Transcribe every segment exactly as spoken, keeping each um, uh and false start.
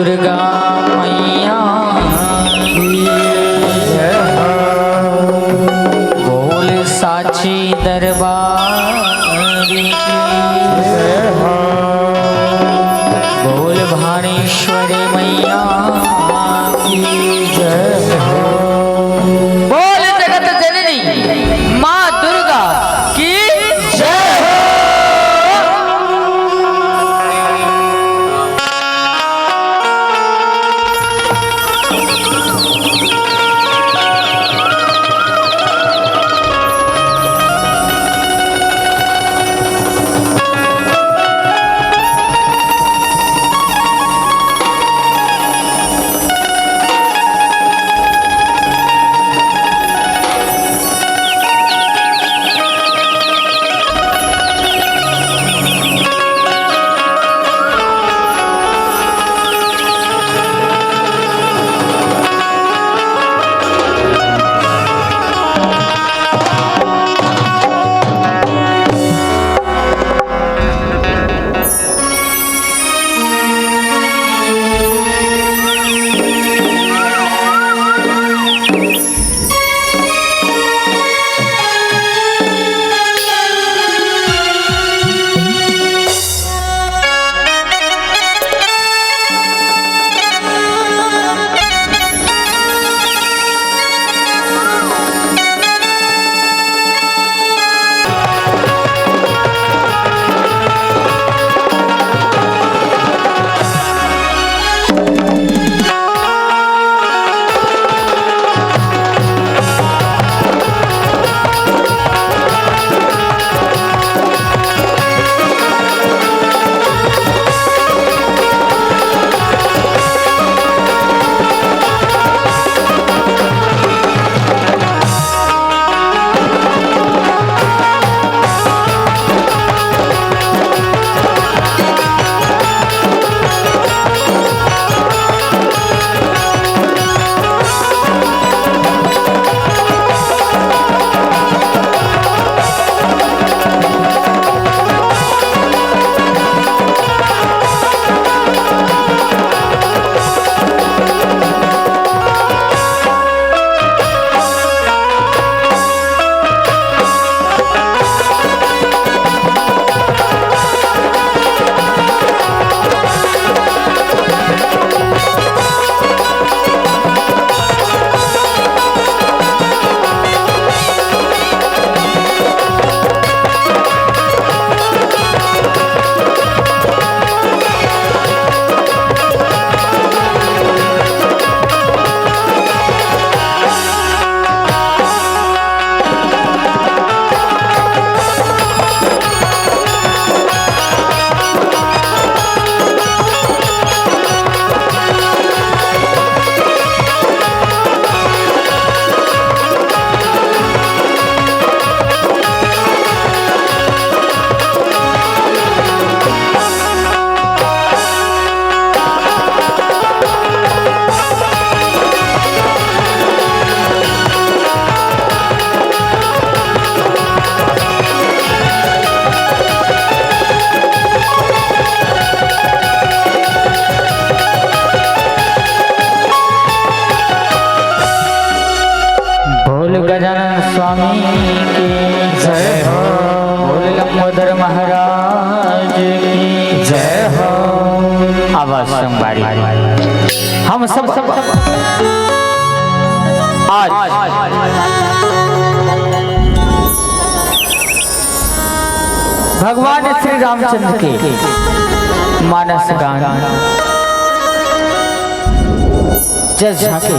दुर्गा मैया की जय हो। बोल साची दरबार की जय हो। बोल भानेश्वरी मैया की जय हो। बोल जगत जननी माँ दुर्गा की जय हो। बोल गजानन स्वामी की जय हो। बोल लंबोदर महाराज की जय हो। आवाज संगवारी, हम सब आज भगवान श्री रामचंद्र के मानस गान जस झांके,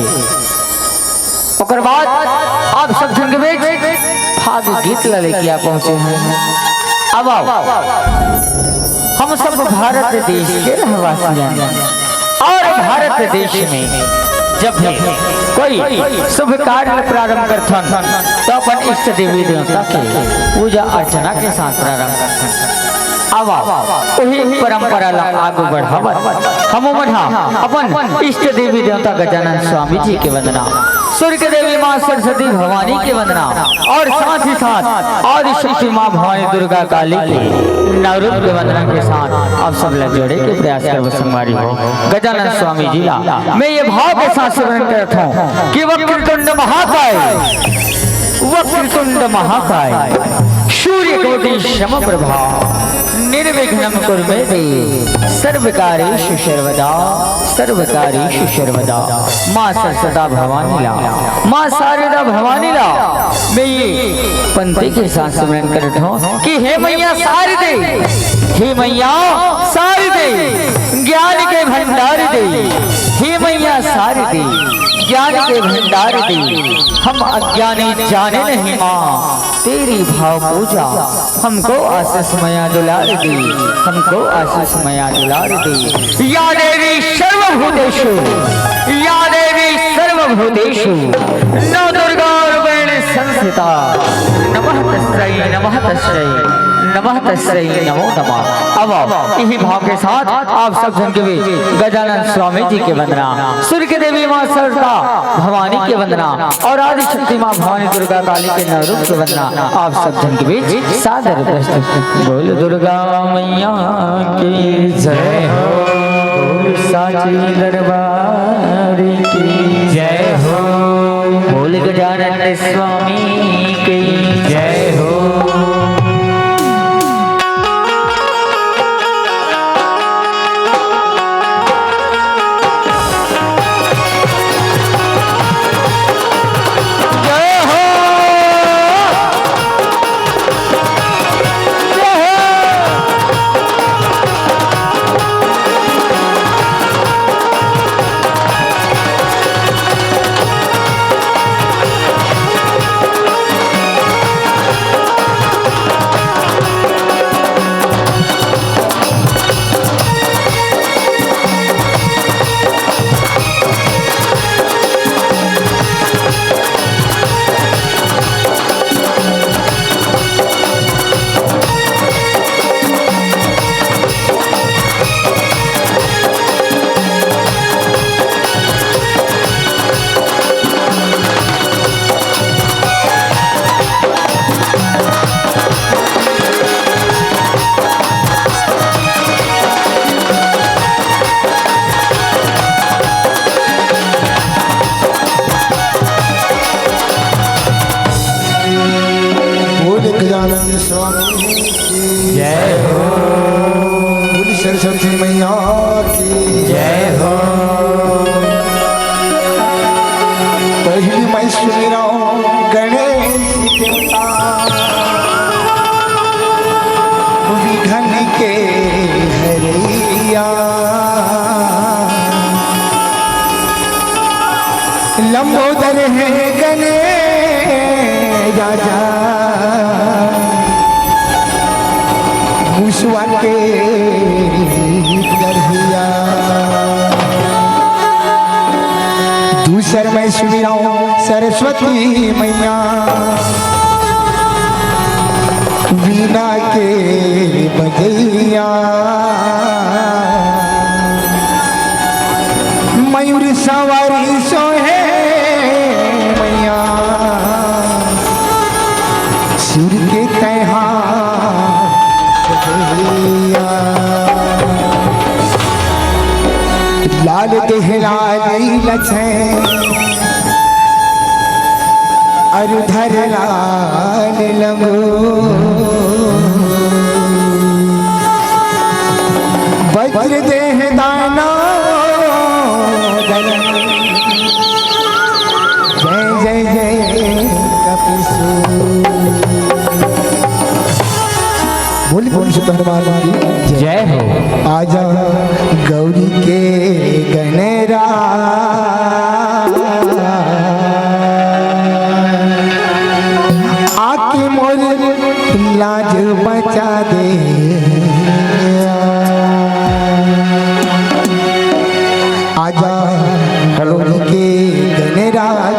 ओकर बाद आप सब झन के बीच फाग गीत ला लेके आ पहुंचे हैं। अब आओ, हम सब भारत देश के रहवासी हैं और भारत देश में जब भी कोई शुभ कार्य प्रारंभ करथन, तो अपन इष्ट देवी देवता के पूजा अर्चना के साथ प्रारंभ करथन। आवा, वही परंपरा ला आगू बढ़ावत, हमो मन हा अपन इष्ट देवी देवता गजानन स्वामी जी के वंदना दुर्गा देवी माँ सरस्वती भवानी के वंदना और साथ ही साथ आदि शक्ति माँ भवानी दुर्गा काली के नवरूप के वंदना के साथ आप सब ला जोड़े के प्रयास करबो संगवारी हो। गजानन स्वामी जी ला मैं ये भाव के साथ स्मरण करत हूँ कि वक्रतुंड महाकाय, वक्रतुंड महाकाय, सूर्यकोटि समप्रभा, निर्विघ्नं कुरु मे देव, सर्वकार्येषु सर्वदा, सर्वकार्येषु सर्वदा। माँ सरस्वती भवानी ला, माँ शारदा भवानी ला मैं ये पंक्ति के साथ स्मरण करत हूँ कि हे मैया शारदे, हे मैया शारदे, ज्ञान के भंडार दे, हे मैया शारदे, ज्ञान के भंडार दे, हम अज्ञानी जाने नहीं माँ, तेरी भाव पूजा, हमको आशीष मैया दुलार दे, हमको आशीष मैया दुलार दे। या देवी सर्वभूतेषु, या देवी सर्वभूतेषु, नव दुर्गा रूपेण संस्थिता, नमः तस्यै, नमः तस्यै, नमः तस्यै नमो नमः। अब यही भाव के साथ आप सब जन के बीच गजानन स्वामी जी के वंदना, सूर्य की देवी माँ सरस्वती भवानी के वंदना और आदि शक्ति माँ भवानी दुर्गा काली के नवरूप के वंदना आप सब जन के बीच सादर प्रस्तुत। बोल दुर्गा मैया की जय हो, बोल साची दरबार की जय हो, बोल गजानन स्वामी की जय हो। जय हो। जय हो। बोल गजानन स्वामी की जय हो। बोल सरस्वती मैया की जय हो। पहली मैं सुमिरौं गणेश देवता, विघ्न के हरैया। लंबोदर है गणेश राजा, मुसवा के गढ़िया। दूसर मैं सुमिरौं सरस्वती मैया, वीणा के बजैया। मयूर सवारी सोहे मैया, सुर के तैहा सजैया। लाल देह लाल लछे अरु धर लाल लंगो। वज्र देह दाना दल। जय जय जय कपिसु। बोल बोल सुत हनुमान की जय। जय हो। आजा गौरी के गणरा आके मोर लाज बचा दे। आजा गौरी के गणराज,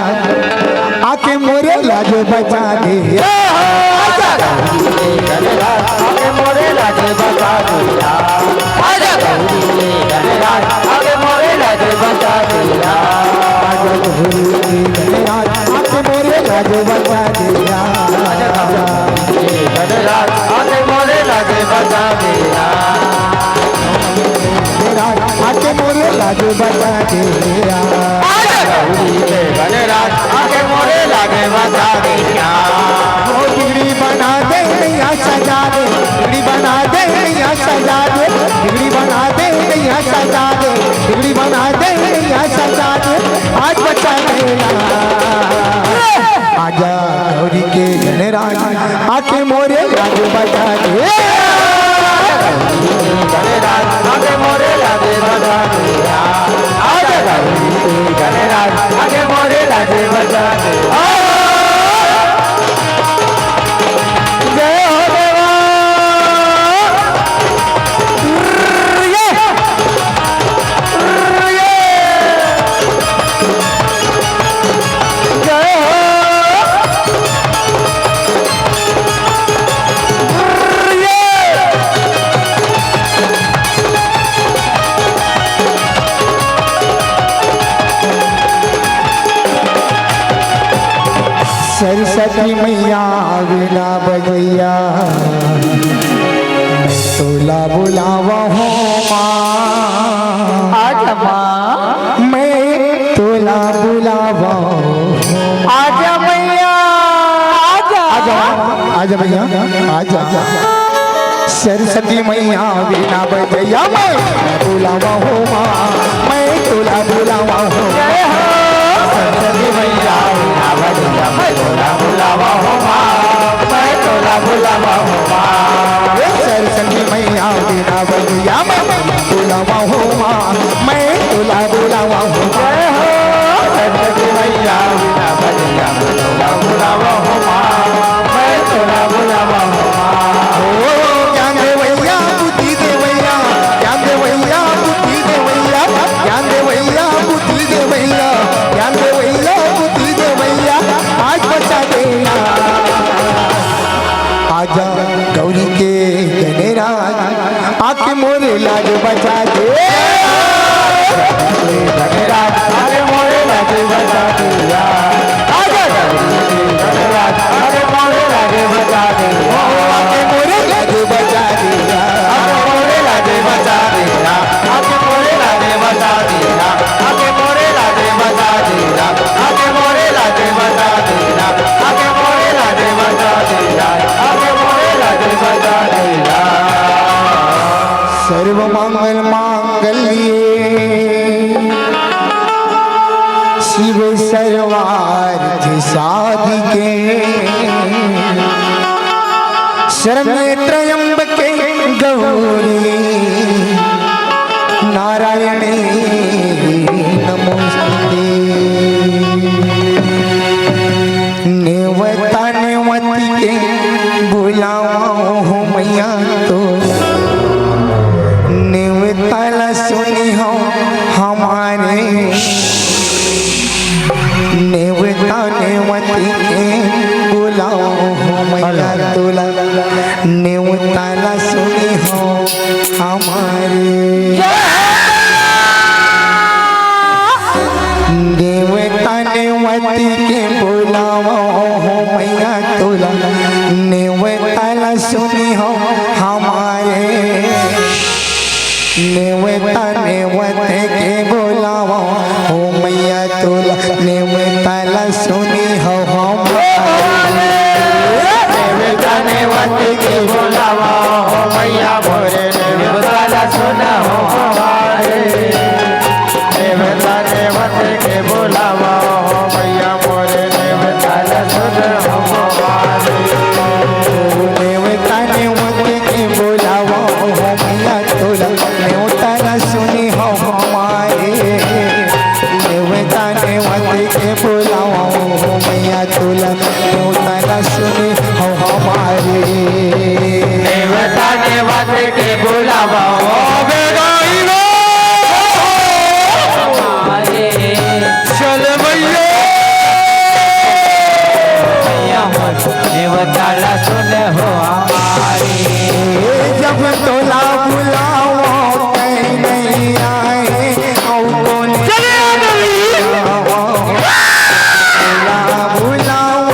आके मोरे लाज बचा दे। आजा गौरी के गणराज, आके मोरे लाज बचा दे। आजा गौरी के गणराज, आके मोरे लाज बचा दे। आजा गौरी के गणराज, लाज बचा दे यार। गणराज आके मोरे लाज बचा दे यार। गणराज आके मोरे लाज बचा दे यार। गौरी के गणराज आके मोरे लाज बचा दे यार। ओ बिगड़ी बना दे नैया सजा दे, बिगड़ी बना दे नैया सजा दे, बिगड़ी बना दे नैया सजा दे, बिगड़ी बना दे नैया सजा दे। आज बचा दे यार। आजा गौरी के गणराज, आके मोरे लाज बचा दे। गणराज, आके मोरे लाज बचा दे। आजा गौरी के गणराज, आके मोरे लाज बचा दे। जय हो देवा। सरस्वती मैया वीणा बजैया, मैं तोला बुलावा हो माँ। आजा माँ। मैं तोला बुलावा हो। आजा मैया, आजा। आजा, आजा मैया, आजा। सरस्वती मैया वीणा बजैया, मैं बुलावा हो माँ, मैं तोला बुलावा हो। जय हो। सरस्वती मैया वीणा बजैया, मैं तोला बुलावा हो माँ, मैं तोला बुलावा हो माँ। ए सरस्वती मैया वीणा बजैया, मैं बुलावा हो माँ, मैं तोला बुलावा हो माँ। जय हो। सरस्वती मैया वीणा बजैया, मैं तोला बुलावा हो माँ, मैं तोला बुलावा हो माँ। ओ ज्ञान देवैया, बुद्धि देवैया, ज्ञान देवैया, बुद्धि देवैया, ज्ञान देवैया, बुद्धि देवैया, ज्ञान देवैया, बुद्धि देवैया, आज बचा देना। आजा गौरी के गणराज, आके मोरे लाज बचा दे। गणराज, आके मोरे लाज बचा दे यार। आजा गणराज, आके मोरे लाज बचा दे। आके मोरे लाज बचा दे यार। आके मोरे लाज बचा दे यार। आके मोरे लाज बचा दे यार। आके मोरे लाज बचा दे यार। आके मोरे लाज बचा दे यार। आके मोरे लाज बचा दे यार। आके मोरे लाज बचा दे यार। सर्व मंगल मांगल्ये शिव सर्वार्थ साधिके शरण्ये त्र्यंबके गौरी नारायणे नमोस्तुते। नेवता नेवती के बुलावा हो मैया तो, नेवता ला सुनी हो हमारे। नेवता नेवती के बुलावा हो मैया तोला, नेवता ला सुनी हो हमारे। नेवता नेवती के बुलावा हो मैया तोला, नेवता ला सुनी हो हमारे। नेवता नेवती के बुलावा हो मैया तोला, नेवता ला सुनी हो हमारे। नेवता नेवती के बुलावा हो मैया मोरे, नेवता ला सुना हो हमारे। नेवता नेवती के बुलावा हो मैया मोरे, नेवता ला सुना हो हमारे। नेवता नेवती के बुलावा हो मैया तोला, नेवता ला सुनी हो हमारे। नेवता नेवती के बुलावा हो मैया तोला, नेवता ला सुनी हो हमारे। नेवता नेवती के बुलावा हो बेगाई रो। चल भैया। भैया मोर नेवता ला सुन हो हमारे। जब तोला बुलावा कहीं नहीं आए, औ कौन चले आ गई। तोला बुलावा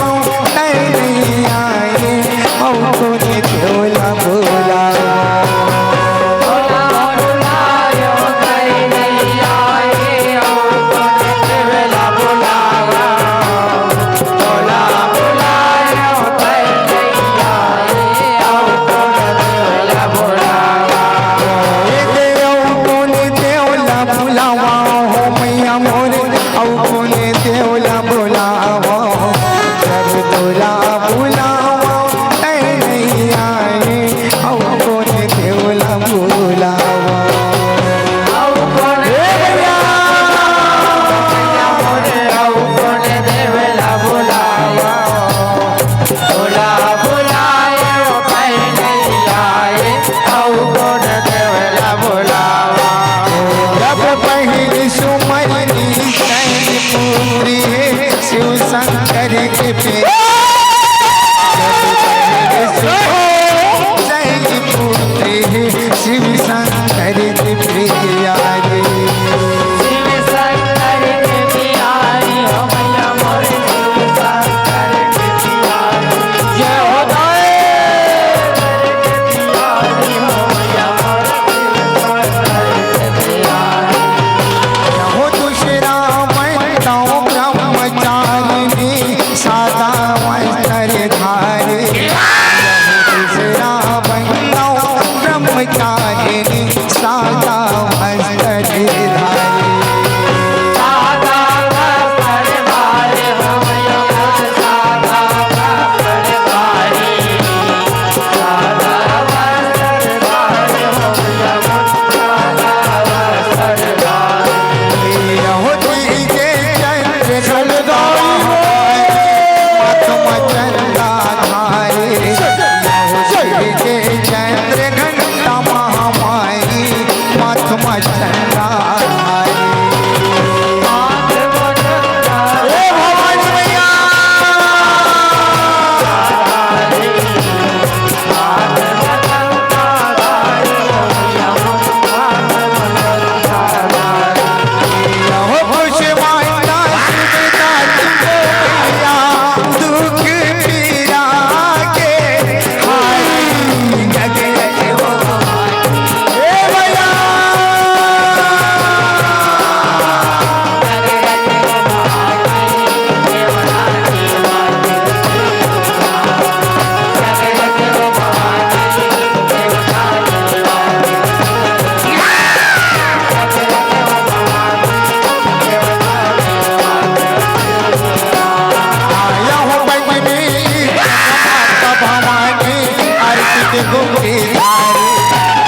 गोपी धारी,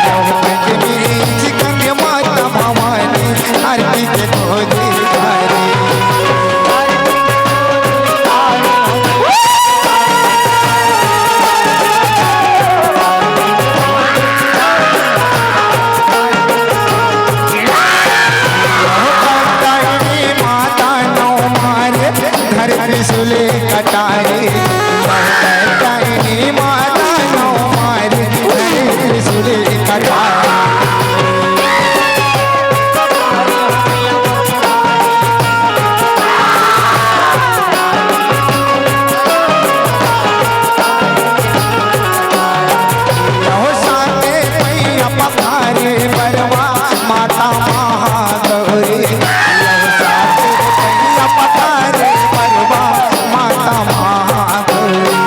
यहू गंज में चिकन माता भवानी, आरती के दो दीदारी। यहू भक्तानी माता नौ मारे, धर त्रिशूल कटारी। भक्तानी माता नौ मारे, धर त्रिशूल कटारी। यहू साते पैया पखारे बरवा माता महागौरी। यहू साते पैया पखारे बरवा माता महागौरी।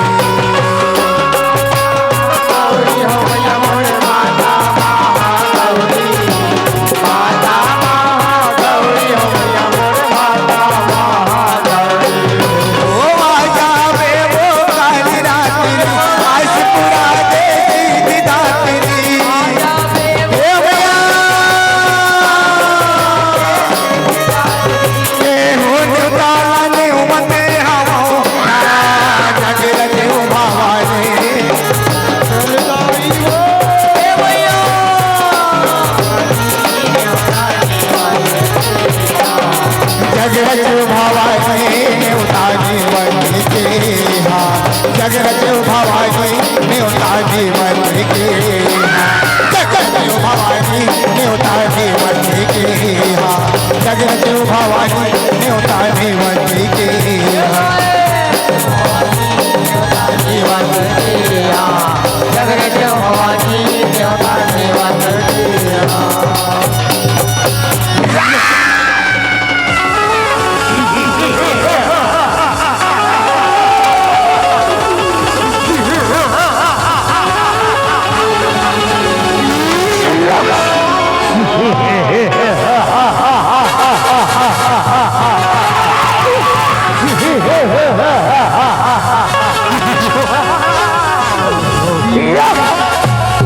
ओ आ जावे वो काली रात्रि, आस पुरा दे दीदी दात्री। हे भैया, केहू देवता ला नेवते हवो, जगरत भवानी। जगरत भवानी नेवता जीवन के हा, जगरत भवानी नेवता जीवन के हा, जगरत भवानी नेवता जीवन के हा, जगरत भवानी नेवता जीवन के हा।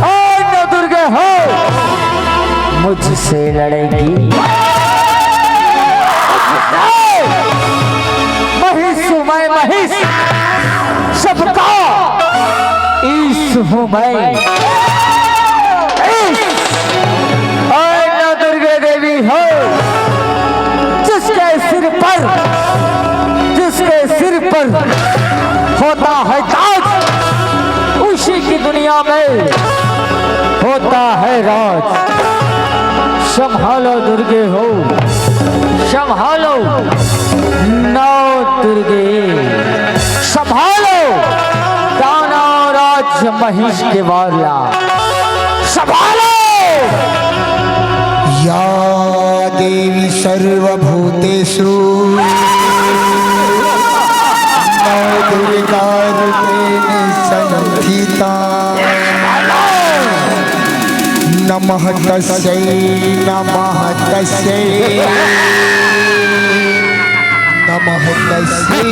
और न दुर्गे हो, मुझसे लड़ेगी। महिष हूँ मैं, महिष, सबका ईश हूँ मैं। ईश। और न दुर्गे देवी हो, जिसके सिर पर, जिसके सिर पर होता है ताज, उसी की दुनिया में होता है राज। संभालो दुर्गे हो, संभालो नौ दुर्गे, संभालो दानव राज महिष के वाला, संभालो। या देवी सर्वभूतेषु नौ दुर्गा रूपेण संस्थिता। नमः तस्यै, नमः तस्यै, नमः तस्यै,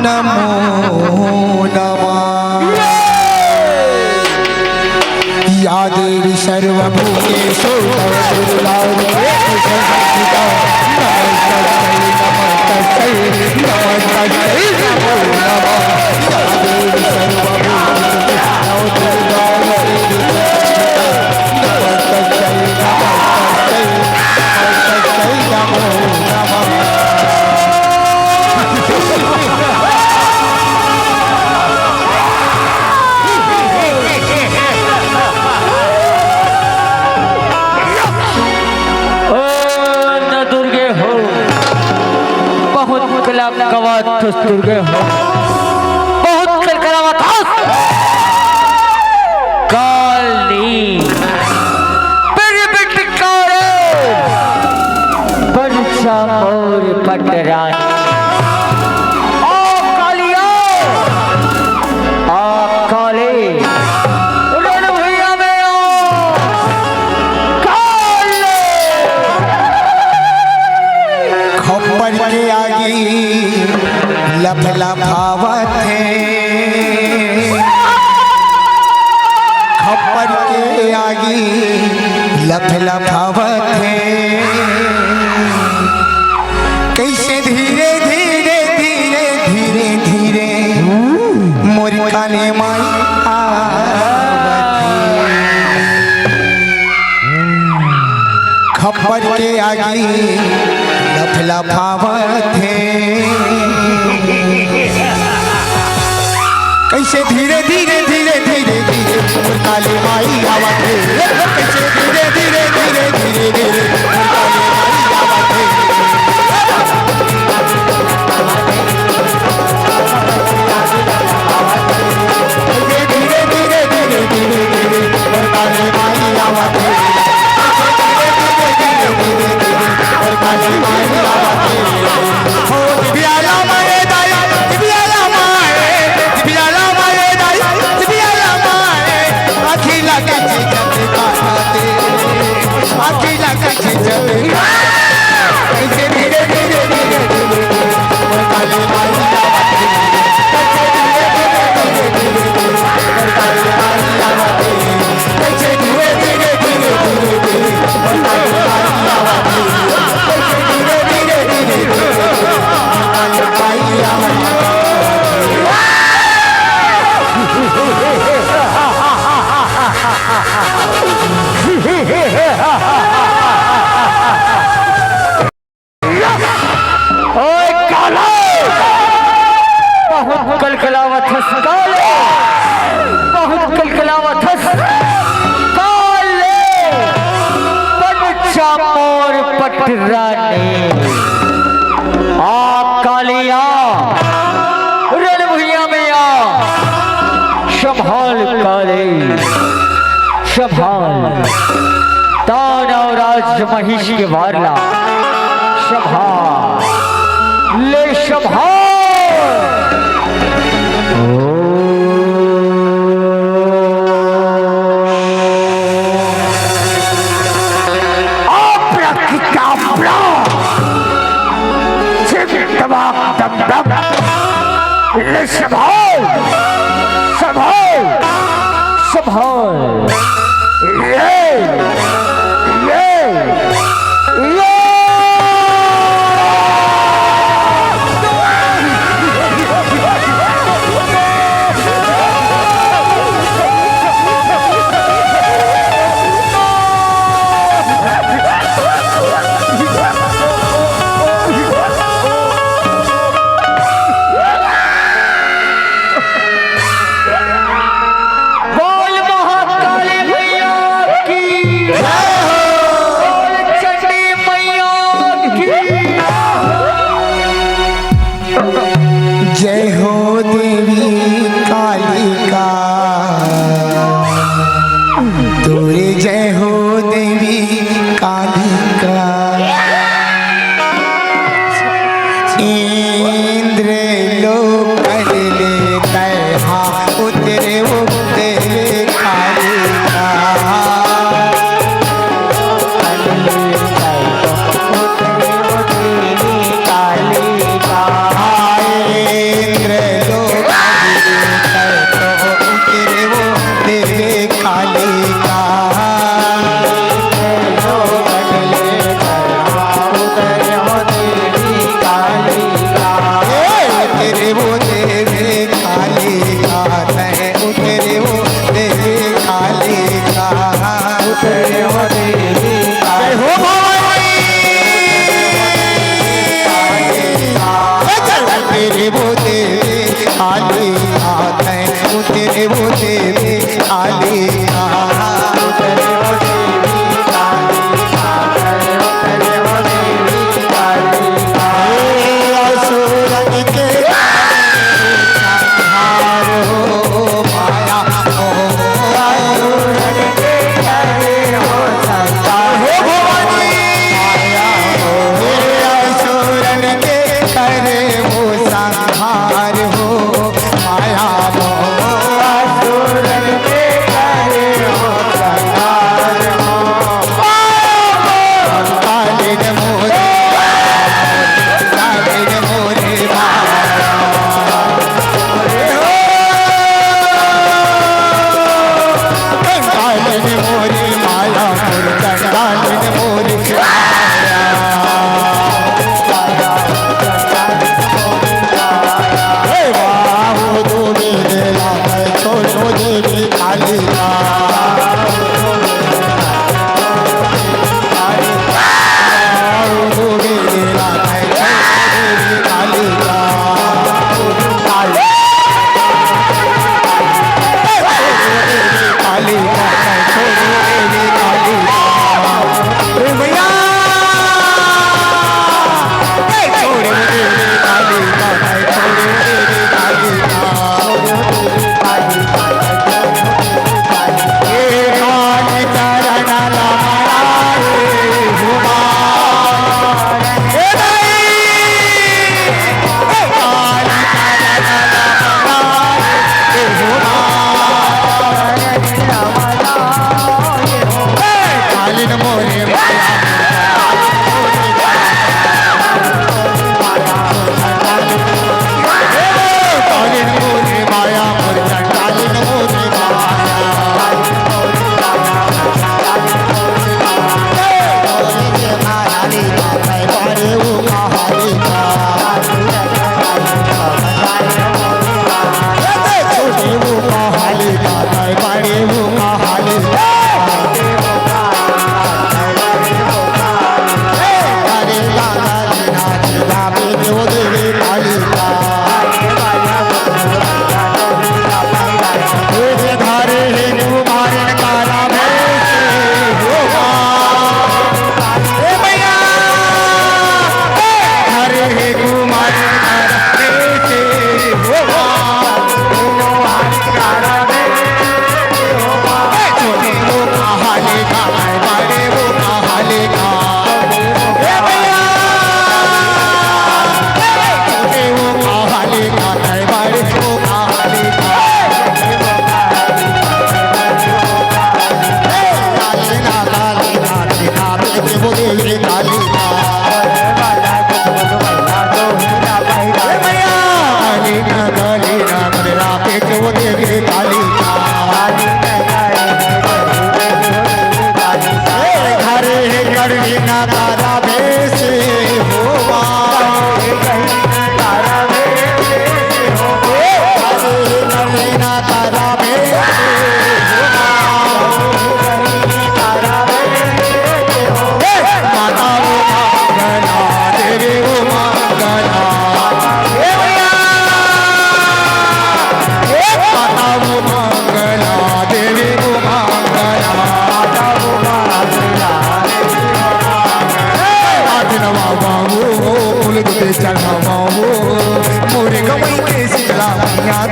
नमो नमः। या देवी सर्वभूतेषु तव दुर्गारूपेण संस्थिता। नमस्तस्यै, नमस्तस्यै, नमस्तस्यै, नमो नमः। या देवी सर्वभूतेषु तव दुर्गारूपेण संस्थिता। नमस्तस्यै, नमस्तस्यै, नमस्तस्यै, नमो नमः। ओ न दुर्गे हो, बहुत कला कवात दुर्गे हो, बहुत कलकलावत हस। काली, बिरबिटकारे, बरसा मोर पटरानी। ओ कालिया, आ काले, रण भुइयां में आ, काले। खप्पर के आगी लफलफावत हे। लफलफावत हे। कइसे धीरे धीरे धीरे धीरे धीरे मोर काली माई आवत हे। खप्पर के आगी लफलफावत हे। कइसे धीरे धीरे धीरे धीरे धीरे मोर काली माई आवत हे। कइसे धीरे धीरे धीरे धीरे धीरे मोर काली माई आवत हे। कइसे धीरे धीरे धीरे धीरे धीरे मोर काली माई आवत हे। ओए काला, बहुत कलकलावत हस काले, बहुत कलकलावत हस काले। पंचा मोर पटरानी, आ कालिया, रण भुइया में आ, संभाल काले, संभाल। दानव राज महिष के वारला, संभाल, ले संभाल। ले संभाल, संभाल, संभाल। ये, ये, ये। बोल महाकाली मैया की, बोल चंडी मैया की। जय हो देवी कालिका, तोरे जय हो देवी कालिका। इंद्र लोकन ले तैहा उतरे, उतरे कालिका। इंद्र लोकन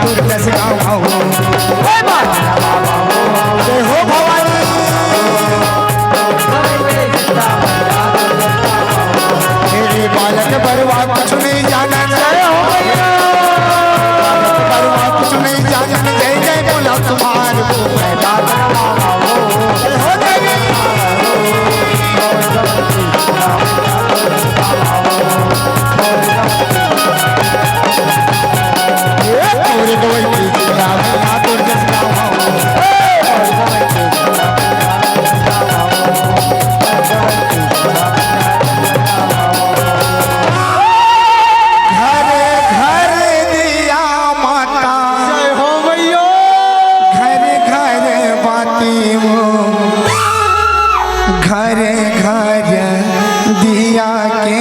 जस गावहु। जय माता। जय हो भवानी। हे बालक बरुआ कुछ नहीं जानन। जय हो भैया। बालक बरुआ कुछ नहीं जानन। जय जय बोला तुम्हार को पैदा करवाओ। जय हो देवी। घर घर दिया माता। जय हो मैया। घर घर बाती वो। घर घर दिया के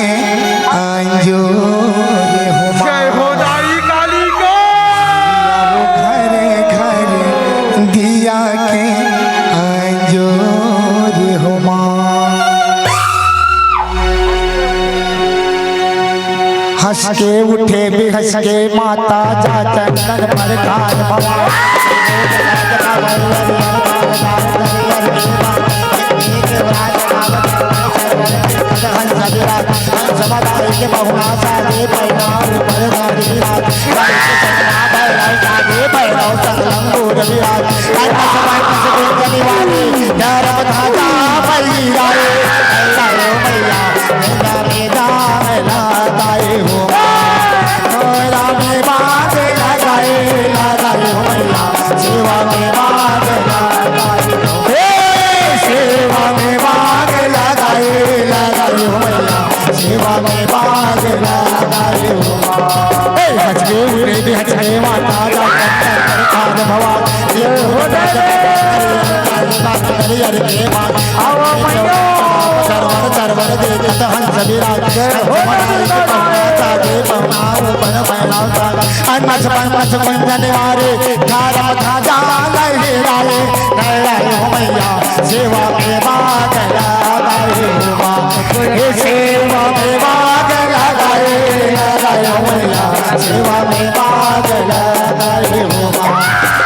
आंजो रे हो माँ। जय हो दाई काली का। घर घर दिया के आंजो रे हो माँ। हंस के उठे भी हंस के माता जा चंदन प्रधान भवा। सेवा में बाग लगाए, लगाए हो मैया, सेवा में बाग लगाए हो माँ। ए, हंस के उठे दे, हंस के माता जा, भवा, ये हो दे। अरे, अरे, अरे, अरे, माँ। आओ मैया। सरवर, सरवर दे दे, तो हंस विराज। जय हो दे। माता दे, पहुना, ऊपर फैलाओ सा। अनस, पनस, कुंजन वारे, धारम, धाजा, लहराए, लहराए हो मैया। सेवा में बाग लगाए हो माँ, हे सेवा में बाग लगाए, लगाए हो मैया, सेवा में बाग लगाए हो माँ,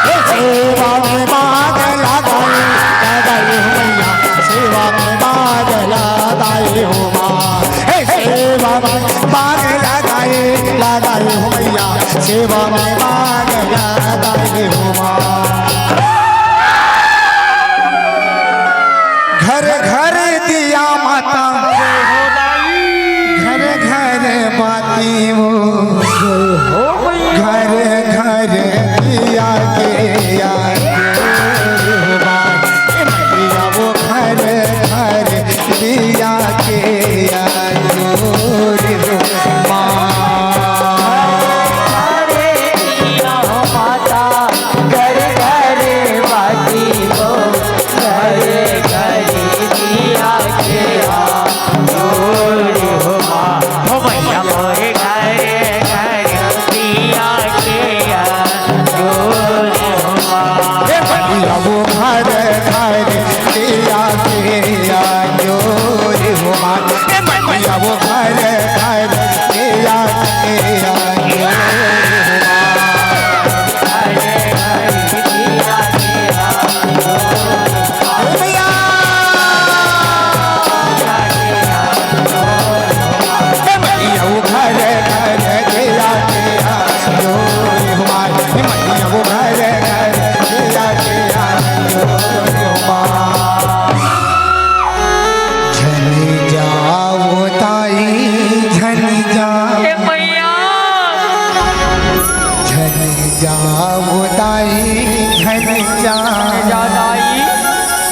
हे सेवा में बाग लगाए, लगाए हो मैया, सेवा में बाग लगाए हो माँ, हे सेवा में बाग लगाए, लगाए हो मैया, सेवा में बाग लगाए हो माँ। घर घर दिया माता, घर घर बाती वो, घर घर दिया के आंजो रे हो माँ। ए मैया वो घर घर दिया के आंजो रे हो माँ। अरे दिया माता, घर घर बाती वो, घर घर दिया के आंजो रे हो माँ। हो मैया मोरे घर घर दिया के आंजो रे हो माँ। हे मैया वो घर घर दिया के आंजो रे हो माँ। हे मैया वो घर घर दिया के आंजो रे हो माँ। झन जाओ ताई, झन जा। ए मैया। झन जाओ ताई, झन जा। झन जा ताई,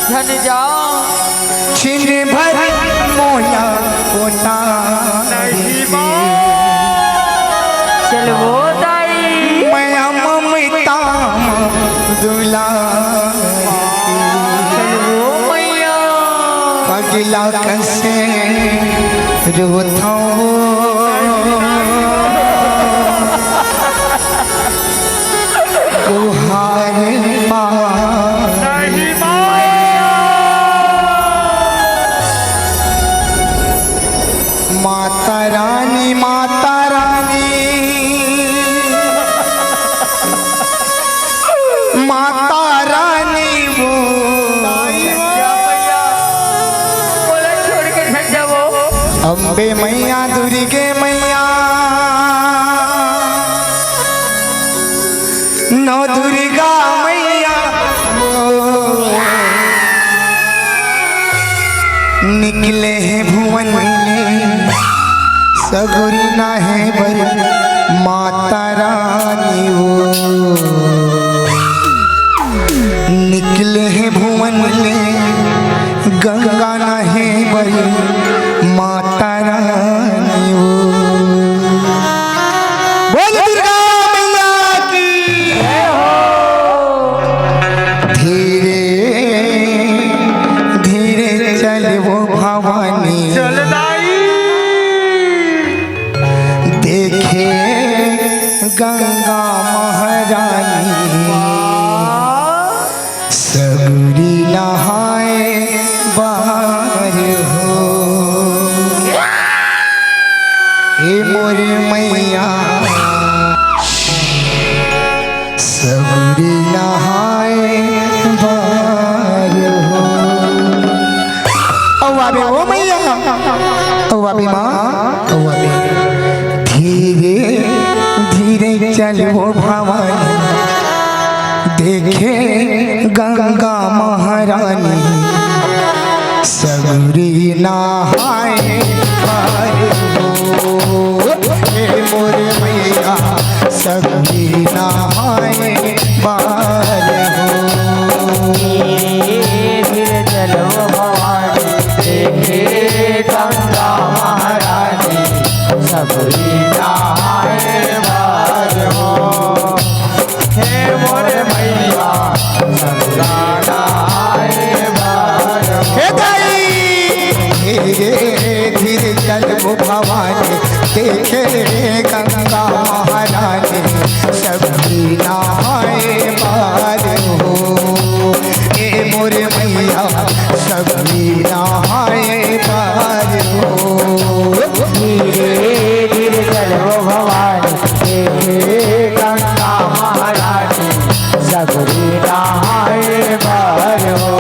झन जा। छिन भर मोला कोता नहीं माँ। चल वो दाई। मया ममता म दुलार। चल वो मैया। पगला कसे रोथौं। तुहार माँ। नहीं माँ। माता रानी, माता रानी। अम्बे मैया, दुर्गे मैया, नौ दुर्गा मैया, निकले हे भुवन ले सगुरी नाहे बर माता रानी वो। निकले हे भुवन ले गंगा नाहे बर माता रानी वो। बोल दुर्गा मैया की। धीरे धीरे चल वो भवानी। चल दाई। देखे गंगा महारानी। सगुरी नहाए बार हो। हे मोर मैया, सगुरी नहाए बार हो। अउ आबे ओ मैया, अउ आबे माँ, अउ आबे। धीरे धीरे चल वो भवानी, देखे गंगा महारानी। सगुरी नहाए बार हो, हे मोर मैया, सगुरी नहाए बार हो। धीरे धीरे चलो भवानी, देखे गंगा महारानी, सगुरी नहाए बार हो। हे मोर मैया, सगुरी नहाए बार हो। हे दाई, धीरे धीरे चल वो भवानी, देखे गंगा महारानी, सगुरी नहाए बार हो। हे मोर मैया, सगुरी नहाए बार हो। धीरे धीरे चल वो भवानी, देखे गंगा महारानी, सगुरी नहाए बार हो।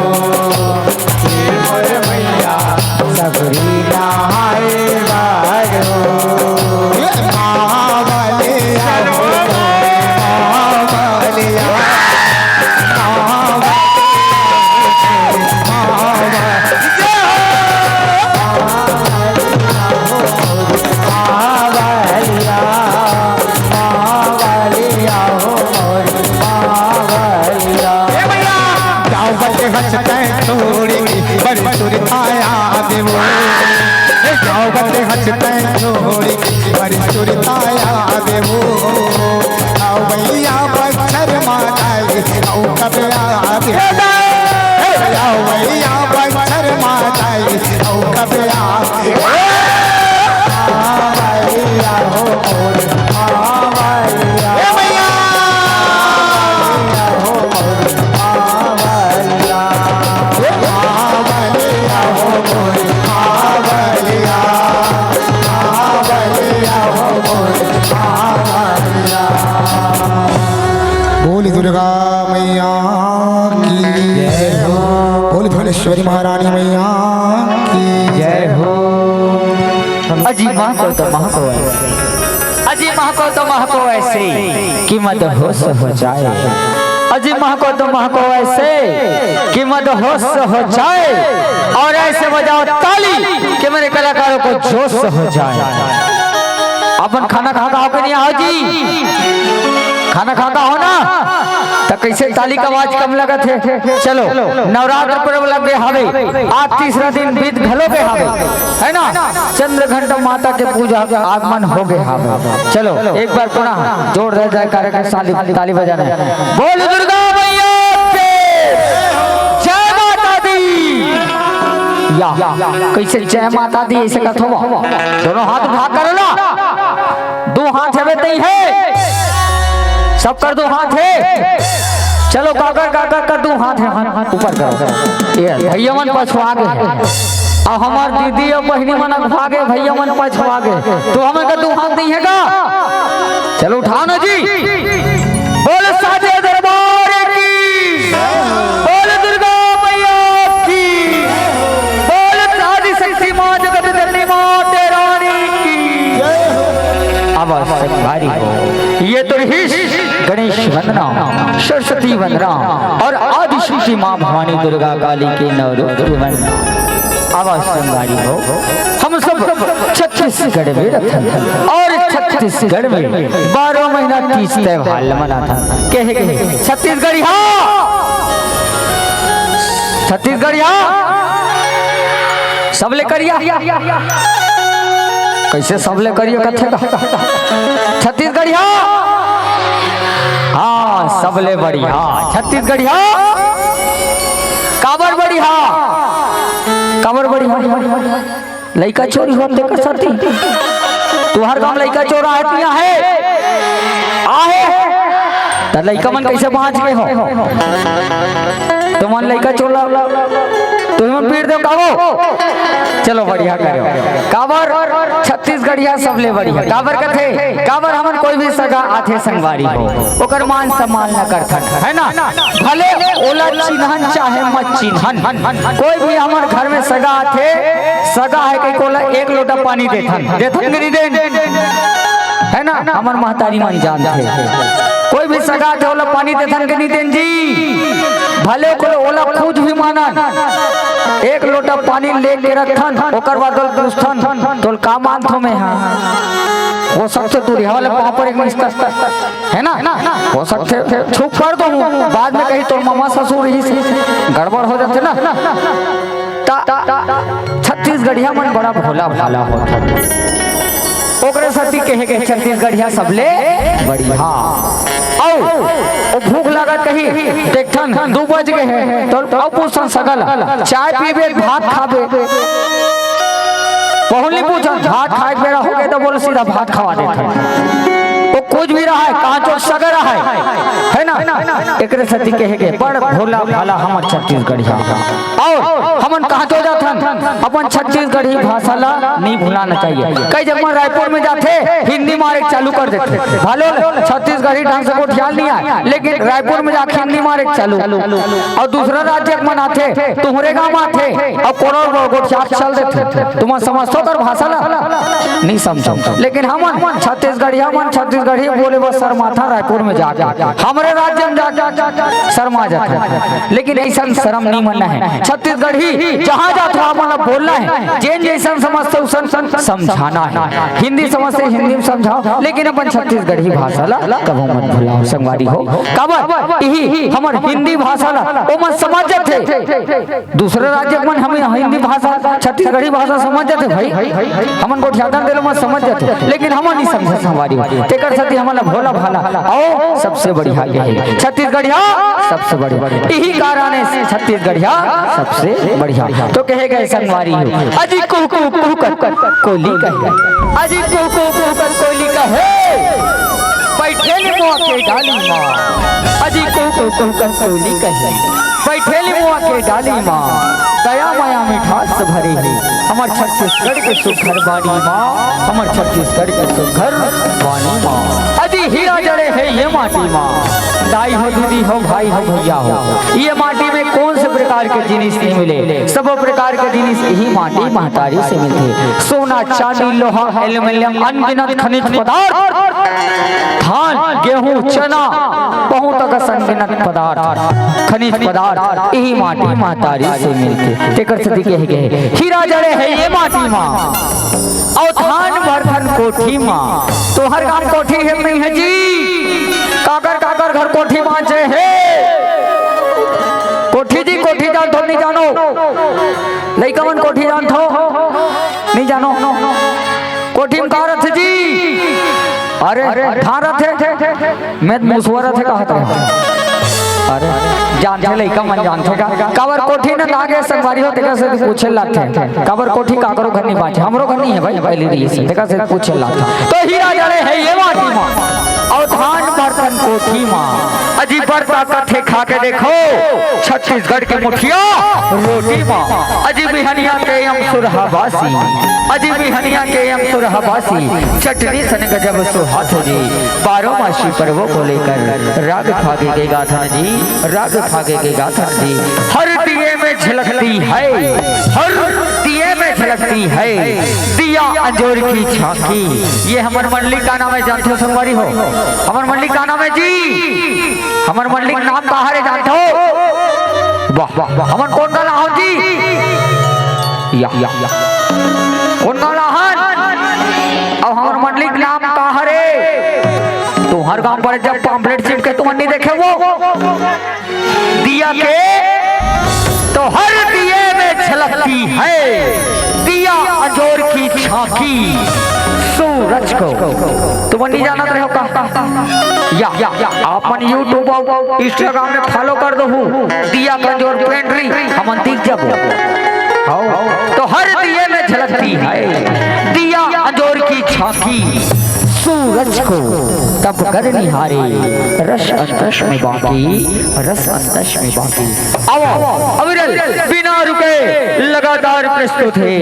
हे मोर मैया, सगुरी नहाए बार हो। बावलिया हो, बावलिया, बावलिया हो, बावलिया, बावलिया हो मोर बावलिया। ए भैया, जाओ बच्चे हंसते छोड़ी, बड़ी सुरताया देवो। ए जाओ बच्चे हंसते छोड़ी, बड़ी सुरताया देवो। आओ भैया बच्चर माताई, आओ कबे आवे। ए आओ भैया बच्चर माताई, आओ कबे आवे। ए भैया हो मोर बावलिया। ए भैया। बोल दुर्गा मैया की जय हो। बोल भुवनेश्वरी महारानी मैया की जय हो। अजी माँ को तो माँ को है। अजी महको तो महको ऐसे कि मदहोश हो जाए। अजी महको तो महको ऐसे कि मदहोश हो जाए। और ऐसे बजाओ ताली कि मेरे कलाकारों को जोश हो जाए। अपन खाना खाता हो कि नहीं? आओ जी, खाना खाता हो ना, तो कैसे ताली का आवाज कम लगत है? चलो, नवरात्र पर्व लग गए हवे, आज तीसरा दिन बीत घलो गए हवे, है ना? चंद्र घंटा माता के पूजा आगमन हो गए हवे। चलो, एक बार पुनः जोरदार जयकारा के साथ ताली बजाना है। बोल दुर्गा मैया के जय माता दी। या, कैसे जय माता दी ऐसे कथो? दोनों हाथ उठा करो ना, दो हाथ हवे तई है, सबकर दो हाथ है। चलो काकर काकर कर दो हाथ है, हाथ ऊपर करो। ये भैया मन पछुआ गए हैं। अब हमार दीदी और बहिनी मन अगुआ गए, भैया मन पछुआ गए, तो हमें का दो हाथ नहीं है का? चलो उठाओ ना जी। बोल साचे दरबार की, बोल दुर्गा मैया की, बोल आदि शक्ति माँ जगत जननी माँ वंदना, सरस्वती वंदना और आदिशक्ति माँ भवानी दुर्गा काली के नौ रूप की वंदना। आवाज संगवारी हो, हम सब छत्तीसगढ़ में रथन और छत्तीसगढ़ में बारह महीना तीज त्योहार मनाथन। कहे कहे छत्तीसगढ़िया, छत्तीसगढ़िया, सबले करिया। कैसे सबले करिया कथे का? छत्तीसगढ़िया। हाँ, सबले बढ़िया। छत्तीसगढ़िया। काबर बढ़िया? काबर बढ़िया? लइका चोरी होथे का सती? तुहर गांव लइका चोर आहे कि आहे? आहे। त लइका मन कैसे बांच गे हो? तुमन लइका चोर ला, तुमन पीट देव काबो? चलो बढ़िया करो। काबर छत्तीसगढ़िया सबले बढ़िया। काबर कथे? काबर हमन कोई भी सगा आथे संगवारी हो, ओकर मान सम्मान न करथन, है ना? भले ओला चिन्हन चाहे मत चिन्हन, कोई भी हमर घर में सगा आथे, सगा है कि कोला एक लोटा पानी देथन, देथन कि नहीं देन? है ना? हमर महतारी मन जानथे, कोई भी सगा आथे ओला पानी देथन कि नहीं देन जी? भले ओला, ओला कुछ भी मानन, एक लोटा पानी लेके रखथन, ओकर बाद ओला पूछथन, "तोल का मानथो मैं हा?" हो सकथे दूरिहा वाले पाँव पर एक मिस्टर, है ना? हो सकथे छुप कर दो, बाद में कही तोर ममा ससुर ही गड़बड़ हो जाथे ना। ता छत्तीसगढ़िया मन बड़ा भोला भाला होथे। ओकरे सेती कहे के छत्तीसगढ़िया सबले बढ़िया। अउ ओ भूख लागत कही, देखथन दू बज गे हे, तो अउ पूछथन सगा ला, "चाय पीबे, भात खाबे?" पहुल नहीं पूछन, भात खाए के बेरा हो गए तो बोले सीधा भात खवा देथन। वो कुछ भी रहा है, कहाँ चोर सगा रहा है, है ना? एकरे सेती कहे के बड़ भोला भाला हमर छत्तीसगढ़िया। अउ हमन कहाँ तो जाथन, अपन छत्तीसगढ़ी भाषा ला नहीं भुलाना चाहिए। कई जगह रायपुर में जाथे, हिंदी मारे चालू कर देथे। भले छत्तीसगढ़ी ढंग से गोठियाल नहीं आए, लेकिन रायपुर में जाके हिंदी मारे चालू। अउ दूसरा राज्य के मन आथे, तुम्हरे गांव आथे, अउ कोनो गोठियाल चल देथे। तुमन समझथो ओकर भाषा ला? नहीं समझो। लेकिन हमन छत्तीसगढ़िया मन छत्तीसगढ़ी बोले बर शर्माथन रायपुर में जाके। हमरे राज्य में जाके शर्मा जाथे। लेकिन ऐसा शर्म नहीं मानना है। छत्तीसगढ़ी जहाँ जात हो, आप मन ला बोलना है। जेन जैसन समझते उसन समझाना है। हिंदी समझते हिंदी में समझाओ, लेकिन अपन छत्तीसगढ़ी भाषा ला कभू मत भुलाओ संगवारी हो। काबर इही हमर हिंदी भाषा ला ओमन समझ जाथे। दूसरे राज्य के मन हम हिंदी भाषा, छत्तीसगढ़ी भाषा समझ जाथे भाई, हमन गोठियाथन तेला मन समझ जाथे, लेकिन हमन नहीं समझे संगवारी हो। तेकर सेती हमन ला भोला भाला अउ सबसे बढ़िया कहे छत्तीसगढ़िया सबसे बढ़िया। यही कारण है छत्तीसगढ़िया सबसे बढ़िया। तो कहे गए संगवारी हो, अजी कुहू कुहू कुहू कर कोली कहे, अजी कुहू कुहू कुहू कर कोली कहे, बैठे ले मुआ के डाली माँ, अजी कुहू कुहू कुहू कर कोली कहे, बैठे ले मुआ के डाली माँ, दया माया मिठास भरे हे हमर छत्तीसगढ़ के सुघर बानी माँ, हमर छत्तीसगढ़ के सुघर बानी माँ। अजी हीरा जड़े हे ये माटी माँ, दाई हो, दीदी हो, भाई हो, भैया हो, ये माटी में कौन से प्रकार के जिनिस नहीं मिले, सब प्रकार के जिनिस यही माटी महतारी से मिलथे। सोना, चांदी, लोहा, एल्यूमिनियम, अनगिनत खनिज पदार्थ, धान, गेहूं, चना, बहुत अकस अनगिनत पदार्थ, खनिज पदार्थ यही माटी महतारी से मिलथे। तेकर सेती कहे गए, हीरा जड़े हे ये माटी मा, अउ धान भरथन कोठी मा। तोहर गांव कोठी हे नहीं हे जी? काकर काकर घर कोठी बांचे हे? कोठी जी, कोठी जानथो नहीं जानो? लइका मन कोठी जानथो नहीं जानो? कोठी में का रथे जी? अरे धान रथे, मैं मुसवा रथे कहत रहे। अरे जानथे लइका मन जानथे का? काबर कोठी न लागे संगवारी हो, तेकर से पूछे लागथे। काबर कोठी काकरो घर नहीं बांचे, हमरो घर नहीं है भाई, पहली रही से, तेकर से पूछे लागथे। तो हीरा जड़े हे ये माटी मा, अउ धान भरथन कोठी मा। अजी बरता कथे खा के देखो, छत्तीसगढ़ के मुठिया रोटी मा। अजी बिहनिया के हम सुरहा बासी, अजी बिहनिया के हम सुरहा बासी, चटनी सन गजब सुहात हो जी। बारह मासी पर्वों को लेकर राग फागे के गाथन जी, राग फागे के गाथन जी। हर दिए में झलकती है, हर दिए में झलकती है दिया अंजोर की झांकी। ये हमर मंडली का नाम है, जानथो संगवारी हो? हमर मंडली का नाम है जी? हमर मंडली का नाम का हरे, जानथो? वाह, वाह, वाह। हमन कोन गाँव ले हन जी? या, या, या। कोन गाँव ले हन? अउ हमर मंडली के नाम का हरे? तुंहर गाँव पर जब pamphlet चिपके तुमन नइ देखे हो? दिया के तो हर दिए में झलकती है दिया अंजोर की झांकी सूरज को। तुमन नइ जानत रहे हो का? या, या, या, आप मन YouTube अउ Instagram में follow कर दो, दिया अंजोर पेंड्री, हमन दिख जाबो। हाँ, तो हर दिए में झलकती है दिया अंजोर की झांकी सूरज को, तब कर निहारे रस अंतस में बाकी, रस अंतस में बाकी। आओ, अविरल बिना रुके लगातार प्रस्तुत है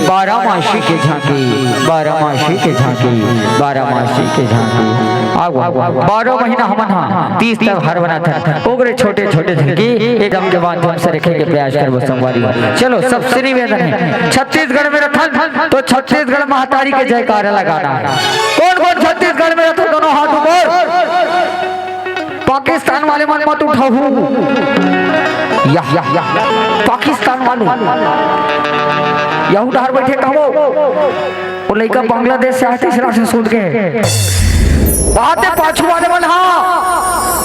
बारहमासी के झांकी, बारहमासी के झांकी, बारहमासी के झांकी। आओ, आओ, आओ, बारह महीना हमन हा तीज त्योहार मनाथन, ओकरे छोटे छोटे झलकी एकदम के माध्यम से रखे के प्रयास करबो संगवारी। चलो, सबसे निवेदन है, छत्तीसगढ़ में रथन तो छत्तीसगढ़ महतारी के जयकारा लगाना है। कोन कोन छत्तीसगढ़ में रथन, दोनों हाथ ऊपर। पाकिस्तान वाले मन मत उठाहू। या, या, या, पाकिस्तान वाले। यहू डहर बइठे कहबो। वो लइका बांग्लादेश से आए, तीसरा से सूत के। बात है पाछू वाले मन, हाँ।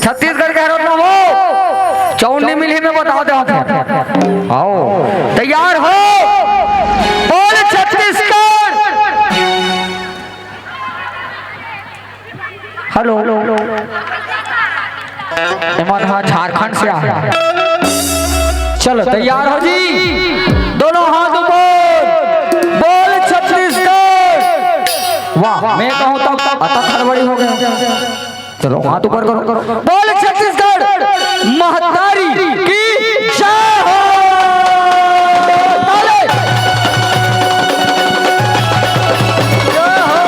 छत्तीसगढ़ के हरत ना हो। चौनी मिली में बता दे आते हैं। आओ। तैयार हो? बोल छत्तीसगढ़। हेलो। एमन हा झारखंड से आए। चलो, तैयार हो जी? दोनों हाथ ऊपर। बोल छत्तीसगढ़। वाह, मैं कहूँ तब अतक हड़बड़ी हो गया। चलो, हाथ ऊपर करो, करो, करो। बोल छत्तीसगढ़ महतारी की जय हो। ताली। जय हो।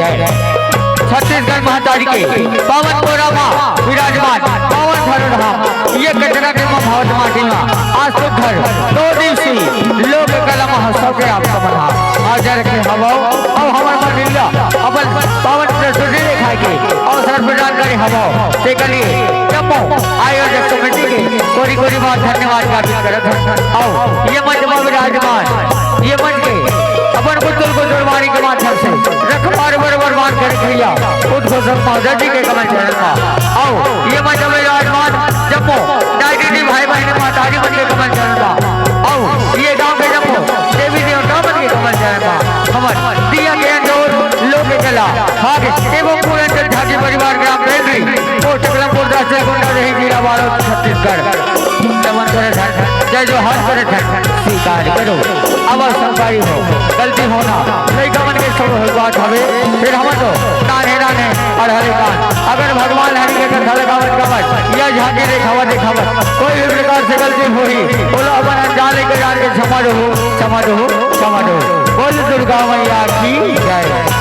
छत्तीसगढ़ महतारी के पावन कोरा मा विराजमान पावन धरोहर धाम, ये कचरा के मा भावत माटी मा आज सुघर दो दिवसीय लोक कला महोत्सव के आप समन हा हाजर रखे हवव। अउ हमर मन लीला अपन पावन प्रस्तुति दिखाए के अवसर प्रदान करे हवव। तेकर लिए जम्मो आयोजक समिति के कोरी कोरी बार धन्यवाद ज्ञापित करत हन। अउ ये मंच मा विराजमान ये मंच के अपन पुतुल को गुरबानी के माध्यम से रखवार बर वरदान करे भैया उद्घोषक महोदय जी के कमल चरण मा। अउ ये मंच मा विराजमान जम्मो नाइटी भाई बहन महतारी मन के कमल चरण मा। अउ ये गांव के जम्मो देवी देवता मन के कमल चरण मा। हमर दिया के अंजोर लोक कला भाग एवं पूरन झांकी परिवार ग्राम रेलरी पोस्ट कलमपुर तहसील गोंडा रही जिला बालोद छत्तीसगढ़। नमन करे धन, जय जोहार करे धन, स्वीकार करो। अब संस्कारी हो, गलती होना, लइका मन के सब होय बात हवे, फिर हमन तो नान्हे नान्हे अड़हरे कान। अगर भगवान हरि के कथा लगावत गावत या झांकी देखावत देखावत कोई भी प्रकार से गलती होही, बोलो अपन अनजान लेके जान के क्षमा दो, क्षमा दो, क्षमा दो। बोल दुर्गा मैया की जय।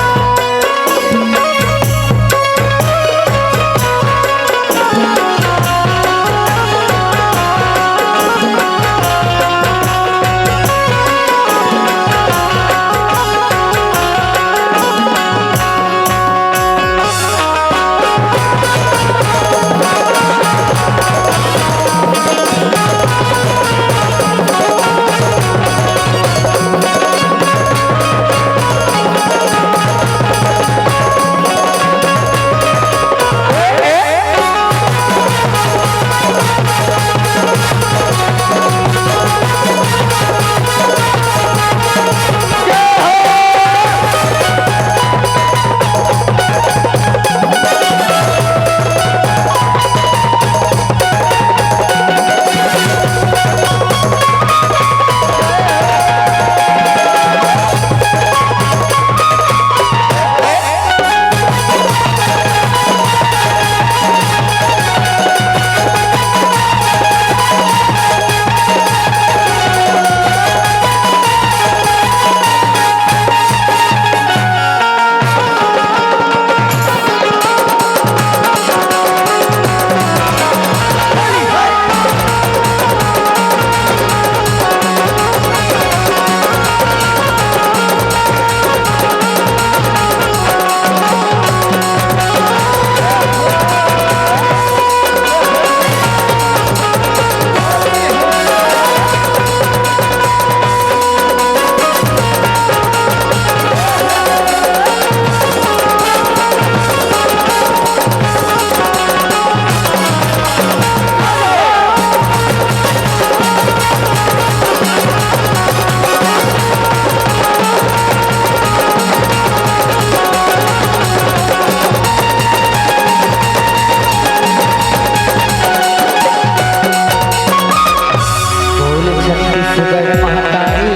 बोल छत्तीसगढ़ महतारी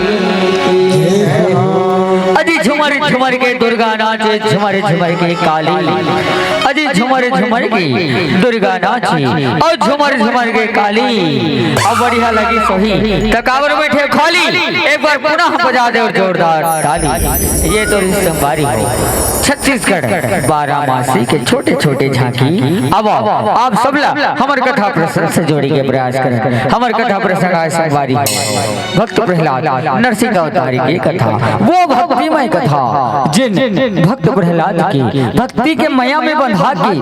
की जय हो। अजी झुमर झुमर के दुर्गा नाचे, झुमर झुमर के काली। अजी झुमर झुमर के दुर्गा नाचे अउ झुमर झुमर के काली। अब बढ़िया लगी सोही त काबर बैठे खाली, एक बार पुनः बजा दे जोरदार ताली। ये तो रिश्तेदारी हो छत्तीसगढ़ बारामासी के छोटे छोटे झांकी। अब आप सबला हमर कथा प्रसंग से जोड़ी के प्रयास करें। हमर कथा प्रसंग आय संगवारी भक्त प्रहलाद नरसिंह अवतारी के कथा, वो भक्तिमय कथा जिन भक्त प्रहलाद के भक्ति के मया में बंधा के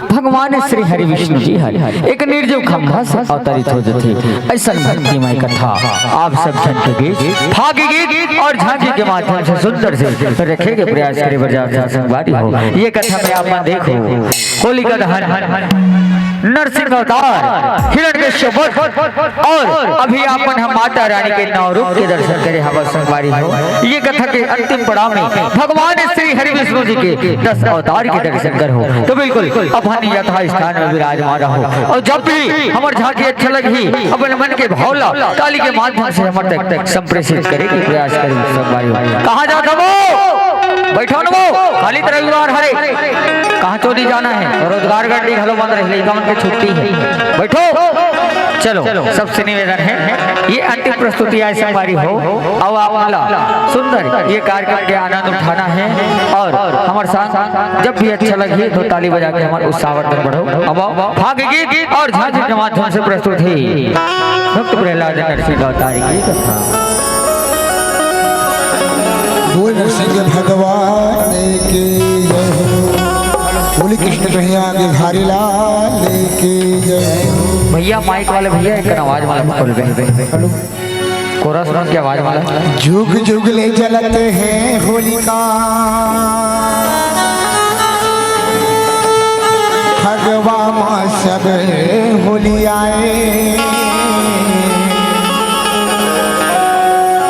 भगवान श्री हरि विष्णु जी हर एक निर्जीव खंभा से अवतरित हो जथे। ऐसन भक्तिमय कथा आप सब जन के बीच फागी गीत और झांकी के माध्यम से सुंदर से रखे के प्रयास करे बर जात संगवारी हो। ये कथा में आप मन देखो होलिका दहन, नरसिंह अवतार, हिरण्यकश्यप वध और अभी आप मन ह माता रानी के नौ रूप के दर्शन करे हवा संगवारी हो। ये कथा के अंतिम पड़ाव में भगवान श्री हरि विष्णु जी के दस अवतार के दर्शन करहू। तो बिल्कुल अपन यथा स्थान में विराजमान रहू और जब भी हमर झांकी अच्छा लगही, अपन मन के भाव ला ताली के माध्यम से हमर तक संप्रेषित करे के प्रयास करू संगवारी हो। कहाँ जात हवो? बैठो न वो, खाली त रविवार हरे। कहाँ चोरी जाना है? रोजगार गड्डी घलो बंद रही, लइका मन के छुट्टी है। बैठो। चलो, सबसे निवेदन है, ये अंतिम प्रस्तुति आज संगवारी हो, अउ आप मन ला सुंदर ये कार्यक्रम के आनंद उठाना है, अउ हमर साथ जब भी अच्छा लगही तो ताली बजा के हमर उत्साहवर्धन बढ़ो। अब आओ, फाग गीत अउ झांकी के माध्यम से प्रस्तुत है भक्त प्रहलाद नरसिंह अवतारी की कथा। बोल नरसिंह भगवान की जय हो। बोल कृष्ण कन्हैया गिरधारी लाल की जय हो। भैया, माइक वाले भैया, एक आवाज वाला खोल दे। हेलो। कोरस की आवाज वाला। जुग जुग ले जलत हे होलिका, फगवा मा सब होली आए।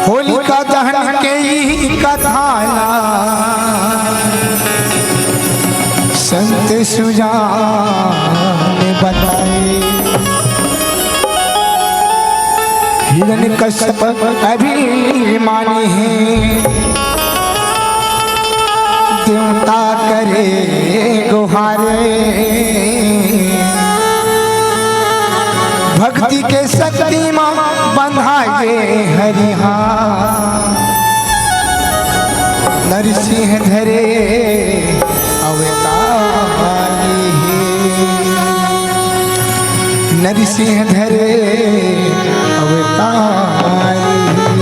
होलिका दहन के ही कथा ला संत सुजान बताए। हिरण्यकश्यप अभिमानी हे, देवता करे गुहारे। भक्ति के शक्ति मा बंधाए हरिहा, नरसिंह धरे अवतारी हे, नरसिंह धरे अवतारी हे।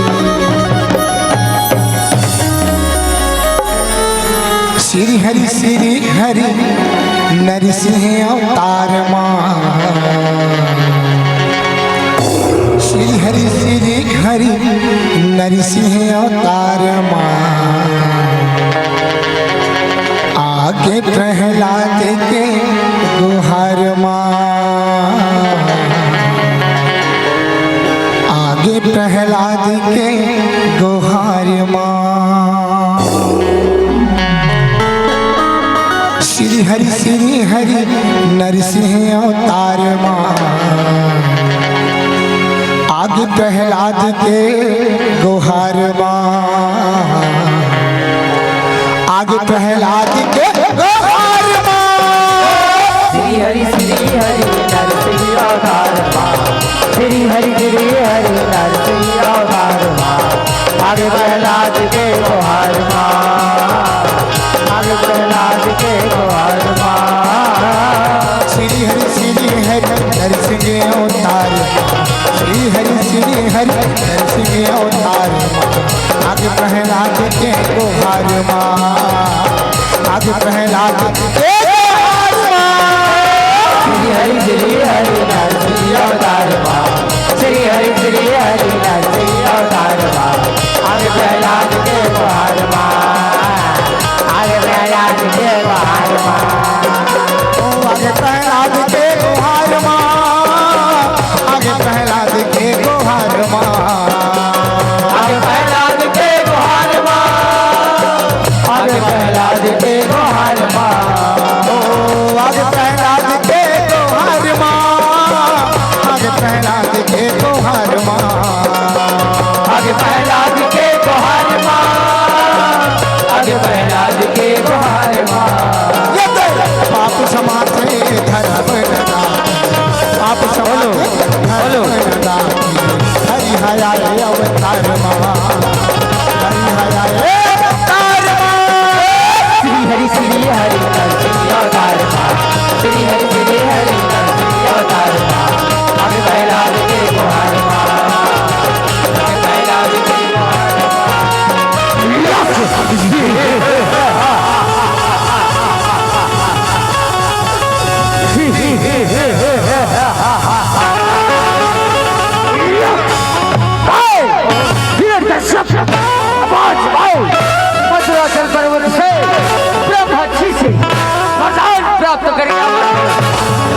श्री हरि श्री हरि नरसिंह अवतार मा, श्री हरि श्री हरि नरसिंह अवतार मा। आगे प्रहलाद के गुहार मा, आगे प्रहलाद के गुहार मा। श्री हरि श्री हरि नरसिंह अवतार मा, आगे प्रहलाद के गुहार मा। आगे प्रहलाद के गोहार मा। श्री हरि श्री हरि नरसिंह अवतार मा। श्री हरि श्री हरि नरसिंह अवतार मा। आगे प्रहलाद के गोहार मा। आगे प्रहलाद के गोहार मा। श्री हरि श्री हरि नरसिंह अवतार। श्री हरि श्री हरि नरसिंह अवतार। आगे प्रहलाद के गोहार मा। आगे प्रहलाद के गोहार मा। श्री हरि श्री हरि नरसिंह अवतार मा। श्री हरि श्री हरि नरसिंह अवतार मा। आगे प्रहलाद के गोहार मा। आगे प्रहलाद के गोहार मा। ओ आगे प्रहलाद के गोहार मा। आगे प्रहलाद के गोहार मा। आगे प्रहलाद के गोहार मा। आगे प्रहलाद के गोहार मा। ओ आगे प्रहलाद के गोहार मा। आगे प्रहलाद के गोहार मा। आगे प्रहलाद के गोहार मा। आगे प्रहलाद के गोहार मा। ये तो पाप समाप्त धर्म का, पाप समाप्त धर्म का। हरि हरि अवतार मा। हरि हरि अवतार मा। श्री हरि श्री हरि नरसिंह अवतार मा। श्री हरि श्री हरि नरसिंह अवतार मा। आगे प्रहलाद के गोहार मा। आगे प्रहलाद के गोहार मा। आओ, हिरण्यकश्यप, आवाज आओ। मथुराचल पर्वत से ब्रह्मा जी से वरदान प्राप्त करके आवा।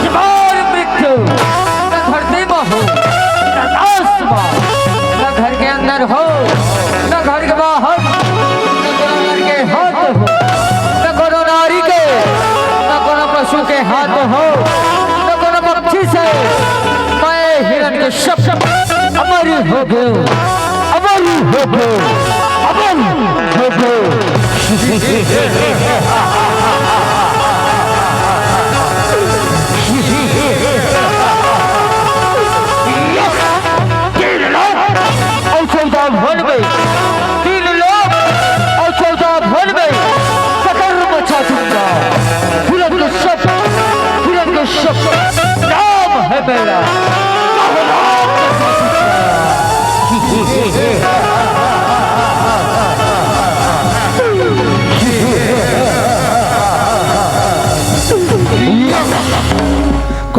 ये बार मृत्यु न धरती में हो, न आसमान, न घर के अंदर हो, न घर के बाहर, न कोनो नर के हाथ हो, न कोनो नारी के, न कोनो पशु के हाथ हो, न कोनो पक्षी से। मैं हिरण्यकश्यप अमर हो गयो, अमर हो गयो, अमर हो गयो।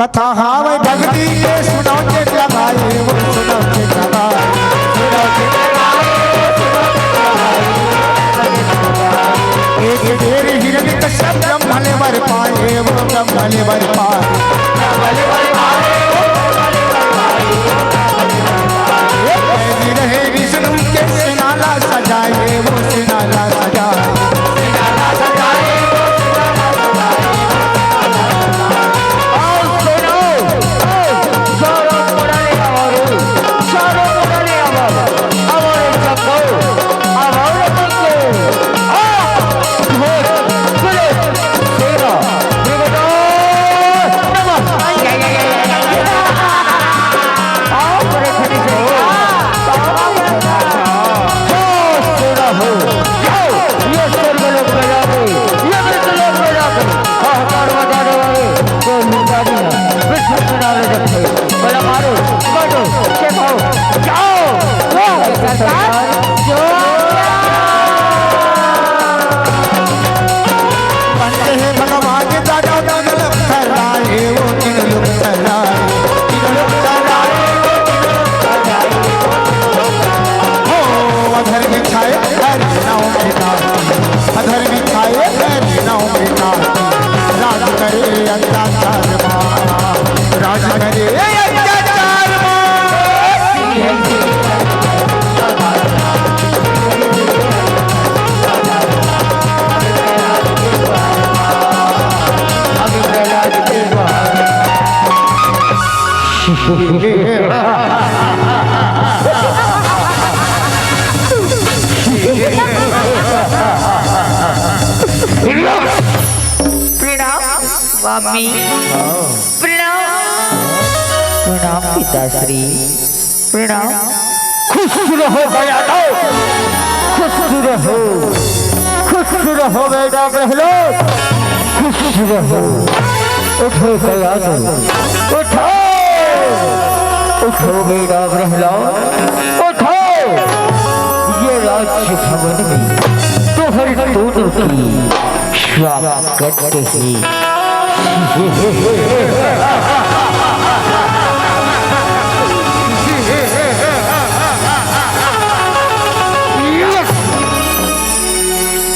कथा हावय भक्ति के, सुनव चित लगाए, वो सुनव चित लगाए, सुनव चित लगाए। एक बेर हिरण्यकश्यप ब्रह्म ले वर पाए, वो ब्रह्म ले वर पाए। एक रहे विष्णु के सेना ला सजाए, वो सेना ला सजाए। प्रणाम स्वामी। प्रणाम। प्रणाम पिताश्री। प्रणाम। खुश रहो यादव, खुश रहो, खुश रहो बेटा प्रहलाद, खुश रहो। उठो यादव, उठो, उठो बेटा प्रहलाद, उठो। ये राजभवन में तुम्हारी दोनों की स्वागत है।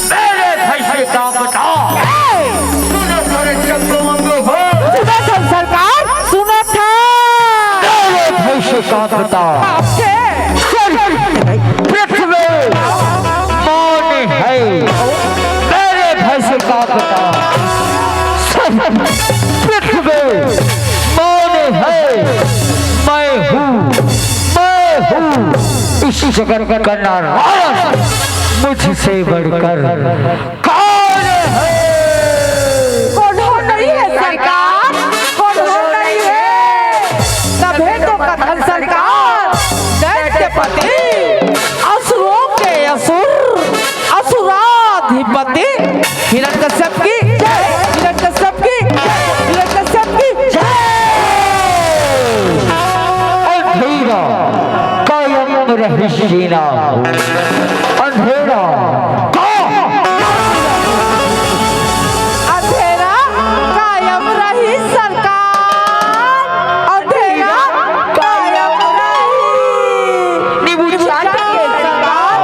मेरे भाई से काम बता। सुनो सारे चंगो मंगो हो। सुनो था सरकार, सुनो था। मेरे भाई से काम बता। आपसे। सर, पृथ्वी मौन है। मेरे भाई से काम बता। सर, पृथ्वी मौन है। मैं हूँ, मैं हूँ इस जगत का नारायण। मुझसे बढ़कर कौन है? कोनो नहीं है सरकार, कोनो नहीं है। तभे तो कथन सरकार, दैत्यपति, असुरों के असुर, असुराधिपति हिरण्यकश्यप की जय, हिरण्यकश्यप की जय, हिरण्यकश्यप की जय। अंधेरा कायम रही सेना, अंधेरा का अंधेरा कायम रही सरकार, अंधेरा कायम रही। नींबू चाट के सरकार,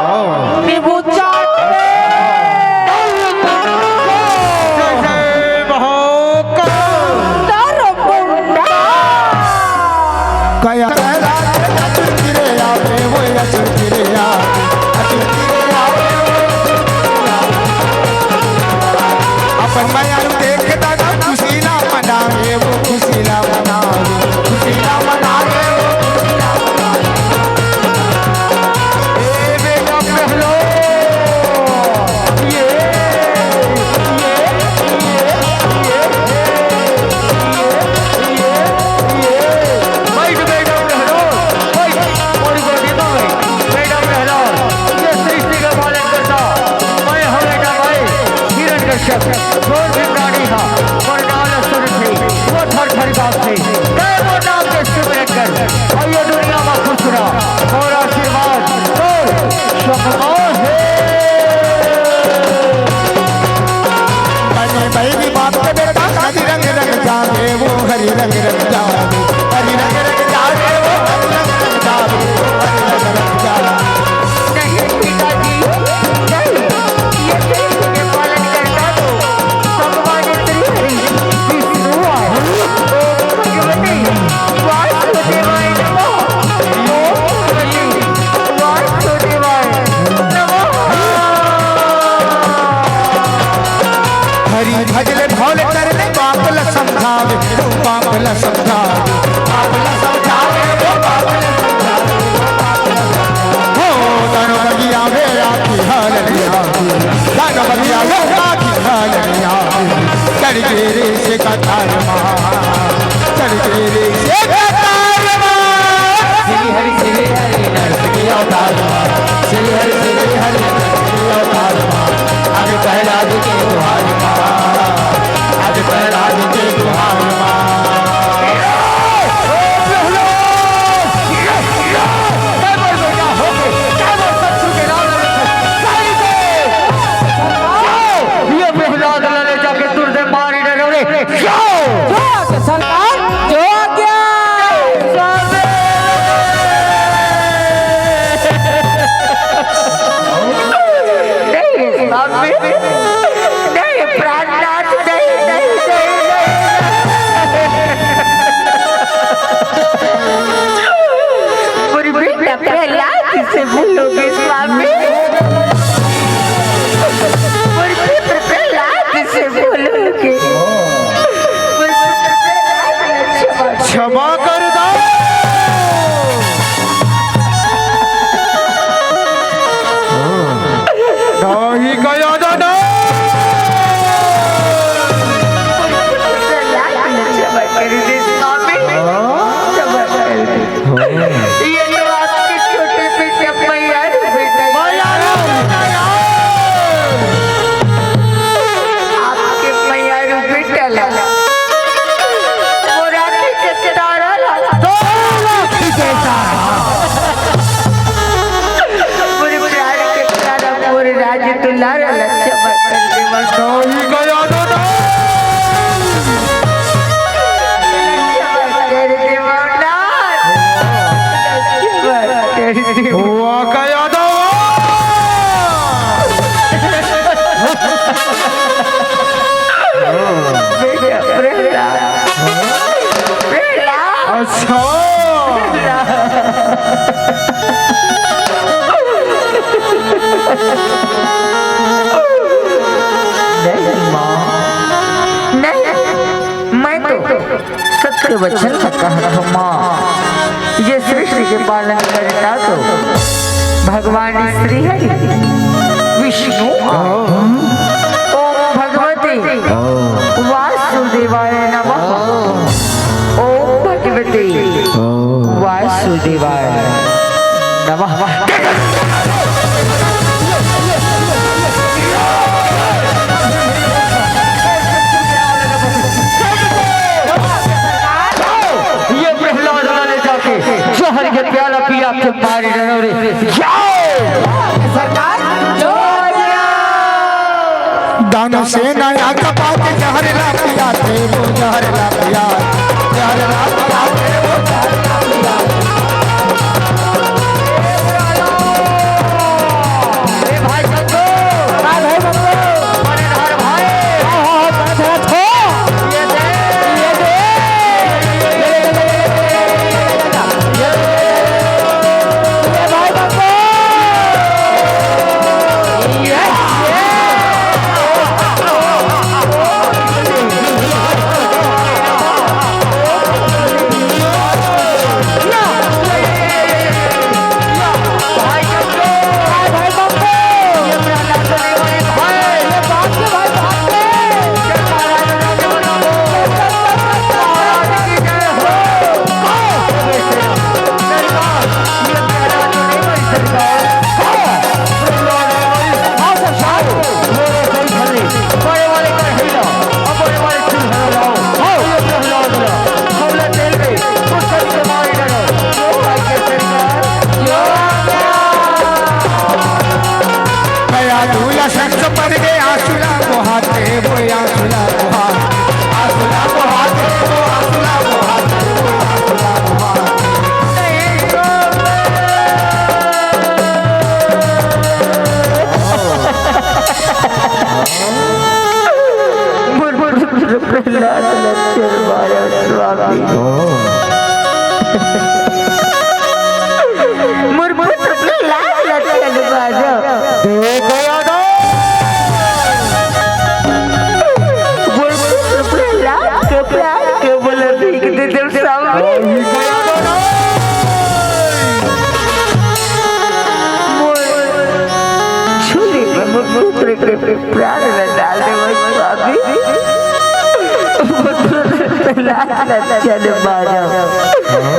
नींबू चाट के। जय जय महाकाल। नरमुंडा। कया अपन मया देख दादा खुशी ला मनावे, वो खुशी ला मनावे, खुशी ला मनावे, वो खुशी ला मनावे। ए बेटा पहलो, ये, ये, ये, ये, ये, ये, ये, बैठ बेटा पहलो, बैठ, बड़ी बड़ी तो बैठ, बेटा पहलो, ये सृष्टि का पालन करता, मैं हूँ बेटा भाई, हिरण्यकश्यप, घोर भिखारी था, पर नाल असुर थे, वो थर थर कांपते। जय वो नाम के सिमरन कर, और ये दुनिया में खुश रहा, और आशीर्वाद, और सबका है। बने भाई भी बाप के बेटा, हरी रंग रंग जावे, वो हरी रंग रंग करिया गंगा की ढालनिया, चढ़ के रे से कतार मा, चढ़ के रे से कतार मा। श्री हरि श्री हरि नरसिंह अवतार मा, श्री हरि श्री हरि नरसिंह अवतार मा। आज प्रहलाद के दुहार मा, आज प्रहलाद के दुहार मा। ये प्रहलाद ला ले जाके तुरते मारी डरो रे। जाओ। जो आज्ञा सरकार, जो आज्ञा। नहीं, स्वामी। नहीं, प्राणनाथ, नहीं, नहीं, नहीं, नहीं। मेरी बेटा प्रहलाद से बोलोगे स्वामी? मेरी बेटा प्रहलाद से बोलोगे? मेरी बेटा प्रहलाद से क्षमा कर दो। नहीं गया दादा। ये तो आपके छोटे बेटे मैयारू बेटा। मैयारू बेटा यार। आपके मैयारू बेटा ला। वो राखी के तारा ला। दो लाख के तारा। पूरे प्राण के प्यारा पूरे राज दुलारा लक्ष्मण कर देवा। नहीं गया दादा। लक्ष्मण कर देवा ना। लक्ष्मण कर देवा। हुआ गया दादा। बेटा, बेटा। अच्छा। नहीं माँ, नहीं, मैं तो सत्य वचन का कह रहा हूँ माँ। ये सृष्टि के पालन करता तो भगवान श्री हरि विष्णु ओम भगवते वासुदेवाय नमः। ओम भगवते वासुदेवाय नमः। ये प्रहलाद ला ले जाके जहर के प्याला पिया के मारी डरो रे। जाओ। सरकार, जो आज्ञा। दानव सेना आका पाके जहर ला पिया थे, वो जहर ला पिया, जहर ला पिया थे, वो जहर ला पिया। ए भाई संतो, हाँ भाई बंधु। बड़े धार भाई। हाँ, हाँ, हाँ, बड़े धार हो। ये दे। ये दे। ये दे, ये दे, ये दे, ये दे, ये दे। ये दे। ये भाई बंधु। ये, ये। दया दूला संत पर गए आंसू ला बहाते, वो आंसू ला बहाते, आंसू ला बहाते, वो आंसू ला बहाते, वो आंसू ला बहाते। प्रहलाद लक्षण बारा स्वामी। मोर पुत्र प्रहलाद ला चल बाजा। मोर पुत्र प्रहलाद के प्राण के बल भीख दे देव सामने। मोर झोली में मोर पुत्र प्राण ला डाल दे, मोर स्वामी। मोर प्रहलाद ला चल मारा।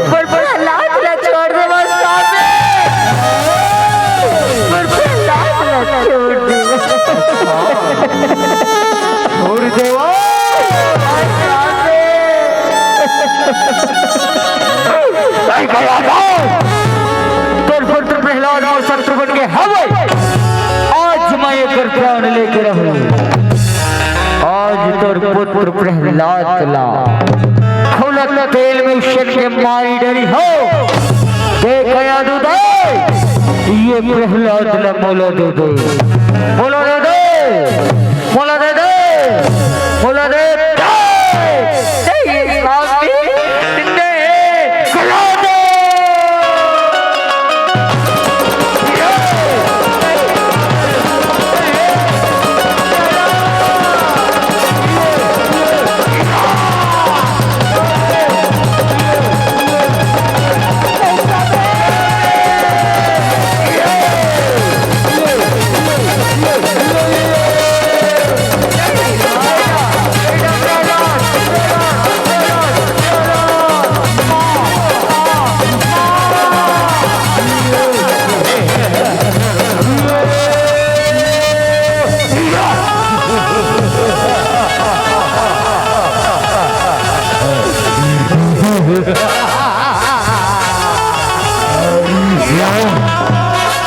मोर प्रहलाद ला छोड़ दे, मोर स्वामी। मोर प्रहलाद ला छोड़ दे। छोड़ दे वो। नहीं गया था। तोर पुत्र प्रहलाद मोर शत्रु बन के हवे। आज मैं एकर प्राण लेके रहूं। आज तोर पुत्र प्रहलाद ला खौलत तेल में उसन के मारी डरी हो। देख यादव दे, ये प्रहलाद ला मोला दे दे, मोला दे दे, मोला दे दे, मोला दे दे। नहीं, स्वामी, नहीं। करा दे।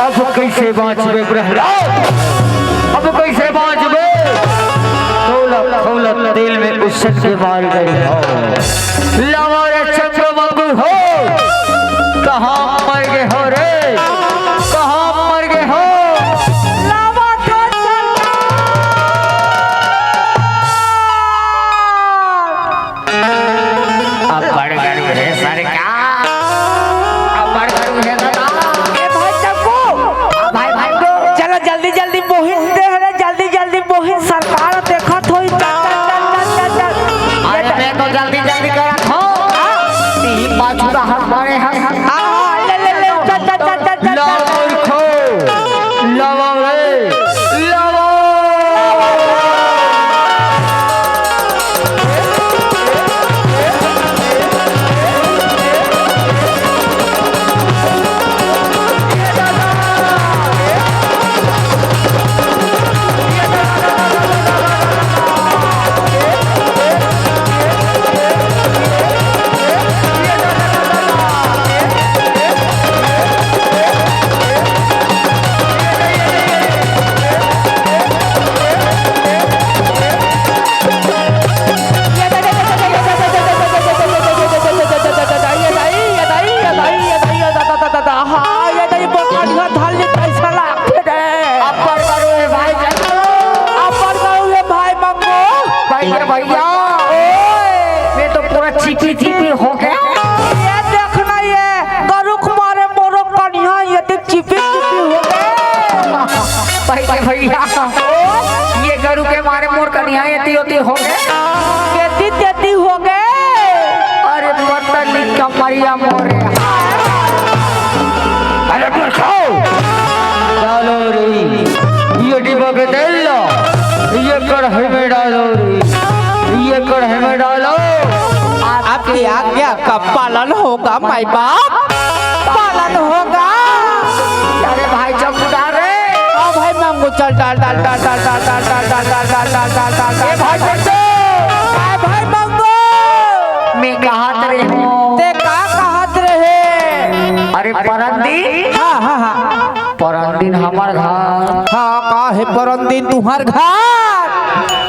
अब कैसे बाँचबे प्रहलाद? अब कैसे बाँचबे? तोला खौलत तेल में उसन के मार गई हो। लावा रे चंद्रमंगू हो, कहाँ मर गए हो रे? कहाँ मर गए हो? लावा तो सरकार। अब्बड़ गरु हे सरकार, अब्बड़ गरु हे दादा। ए भाई चक्कू, हाँ भाई, भाई को। चलो जल्दी जल्दी बोहिन दे रे, जल्दी जल्दी बोहिन, सरकार देखत होई। चल, चल, चल, चल, चल, चल। अरे मैं तो जल्दी जल्दी करत हूँ। हाँ। ई पाछू का हाथ मारे हैं। हाँ, हाँ, ले, ले, ले, चल, चल, चल, चल, चल, लो चल। मूर्खो, लावा रे, लावा। हाँ, ये नहीं बोकालिया धाली कैसा लागथे रे। अब्बड़ गरु हे भाई, चल। अब्बड़ गरु हे भाई मंगू। भैया, भैया। ओए। मैं तो पूरा चिपी चिपी हो गया। ये देखना, ये गरु के मारे मोरो कनिहा ये तो चिपी चिपी हो गए। भैया, भैया। ओए। ये गरु के मारे मोर कनिहा एती ओती हो गए। एती तेती हो गए। अरे पतली कमरिया मोरे। अरे मूर्खो। डालो रे, ये डिब्बा के तेल लो, ये कढ़ाई में डालो रे, ये कढ़ाई में डालो। आपकी आज्ञा का पालन होगा माई बाप, पालन होगा। अरे भाई चौकीदार रे। हाँ भाई मंगू, चल डाल, डाल, डाल। ए भाई बच्चो। हाँ भाई मंगू। मैं कहत रहे हूँ। ते का कहत रहे? अरे परन दिन। हाँ, हाँ, हाँ। परन दिन हमर घर। हाँ, का हे परन दिन तुम्हर घर?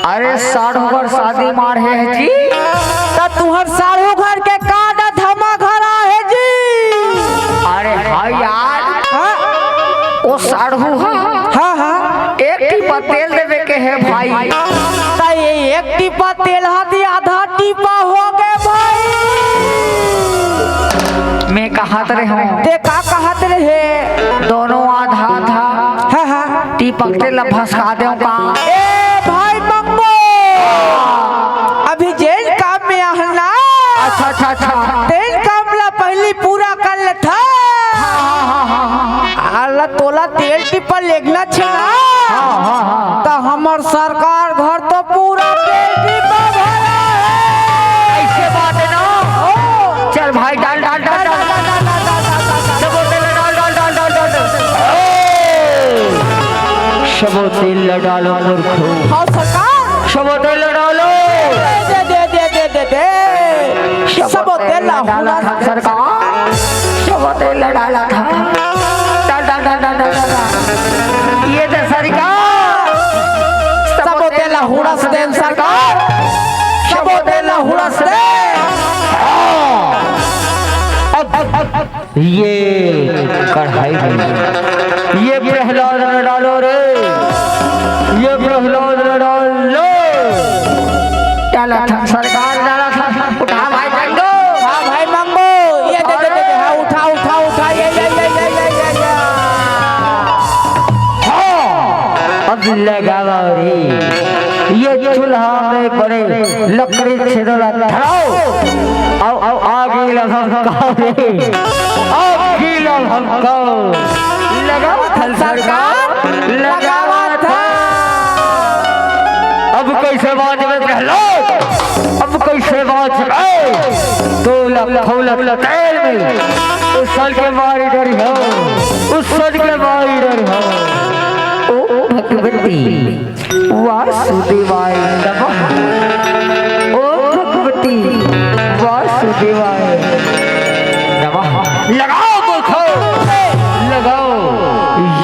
अरे साढ़ू घर शादी मार हे जी। त तुम्हर साढ़ू घर के का धमा घर आहे जी? अरे हाँ यार। हाँ? ओ साढ़ू ह हाँ, हाँ। एक टीपा तेल देवे के हे भाई। त ये एक टीपा तेल ह दी, आधा टीपा हो गए भाई। मैं कहत रहे हूँ। ते का कहत रहे? दोनों आधा आधा। हाँ, हाँ। टीपक तेल ला भसका देव का? ए भाई मंगू, अभी जेल काम में आहन ना। अच्छा, अच्छा, अच्छा। तेल काम ला पहली पूरा कर लेथा। हाँ, हाँ, हाँ, हाँ, हाँ। आला तोला तेल टिपा लेगना छे ना। हाँ, हाँ, हाँ। त सरकार, घर तो पूरा पेटी में भरा है। ऐसे बात है ना? ओ। चल भाई, डाल, डाल, डाल, डाल। सबोतल डाल, डाल, डाल, डाल, डाल, डाल। ए, सबोतल डालो मूर्खो। हाँ सरकार। सबोतल डालो। दे, दे, दे, दे, दे, दे। सबोतल डाला था सरकार। सबोतल डाला था। डाल, डाल, डाल, डाल, डाल, डाल। ये दे सरकार। सबोतल हुड़स दे सरकार। सबोतल हुड़स दे। हाँ। अब, अब, अब, ये कढ़ाई में, ये प्रहलाद ने डालो रे, ये प्रहलाद ने डालो। डाला था सरकार, डाला था। उठा भाई मंगो। हाँ भाई मंगो, ये दे, दे, दे, दे, हाँ, उठा, उठा, उठा, ये, ये। हाँ, अब लगावा रे, ये चूल्हा में पड़े लकड़ी छेदला धराओ। आओ, आओ, आगी ला भभकाओ रे। आगी ला भभकाओ। लगावा था सरकार, लगावा था। अब कैसे बाँचबे प्रहलाद? अब कैसे बाँचबे? तोला खौलत तेल में उसल के मारी डरिहौं, उसल के मारी डरिहौं। ओ, ओ भगवती। वासुदेवाय नमः। ओम भगवती वासुदेवाय नमः। लगाओ मूर्खो, लगाओ।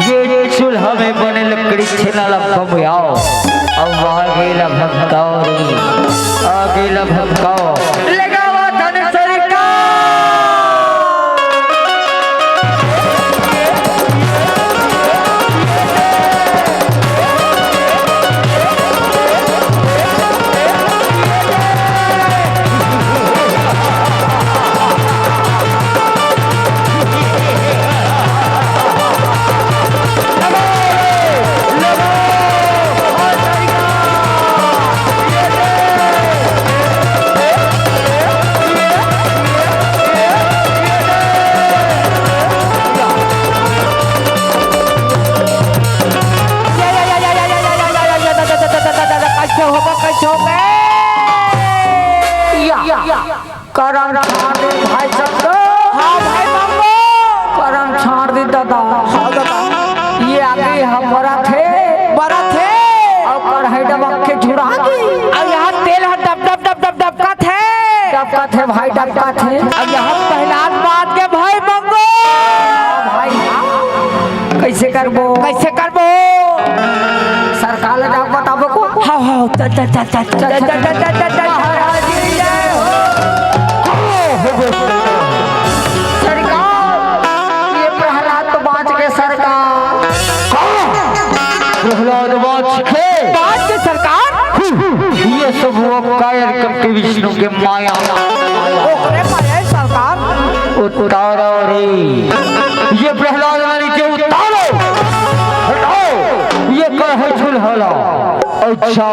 ये चूल्हा में बने लकड़ी छेना ला बम आओ। अब आगे ला भभकाओ रे, आगे ला भभकाओ। लगाओ धन सरकार। कैसे होगा, कैसे होगा? या, या, या। करम छाड़ दे भाई शंकर। हाँ भाई मंगो। करम छाड़ दे दादा। हाँ दादा। ये आगे हम बरत हे। बरत हे। अउ कढ़ाई डबक के झुरा गे। अउ यहाँ तेल ह डब डब डब डब डबकत हे। डबकत हे भाई, डबकत हे। अउ यहाँ प्रहलाद बाँच गे भाई मंगो। हाँ भाई, हाँ। कैसे करबो? कैसे करबो? सरकार ला जाके बताबो को। हाँ, हाँ, चल, चल, चल। महाराज की जय हो। सरकार, ये प्रहलाद तो बाँच गे सरकार। प्रहलाद बाँच गे? बाँच गे सरकार। ये सब वो कायर करके विष्णु के माया। ओकरे माया सरकार। उतारो रे, ये प्रहलाद ला नीचे उतारो, हटाओ, ये कढ़ाई चूल्हा ला। अच्छा,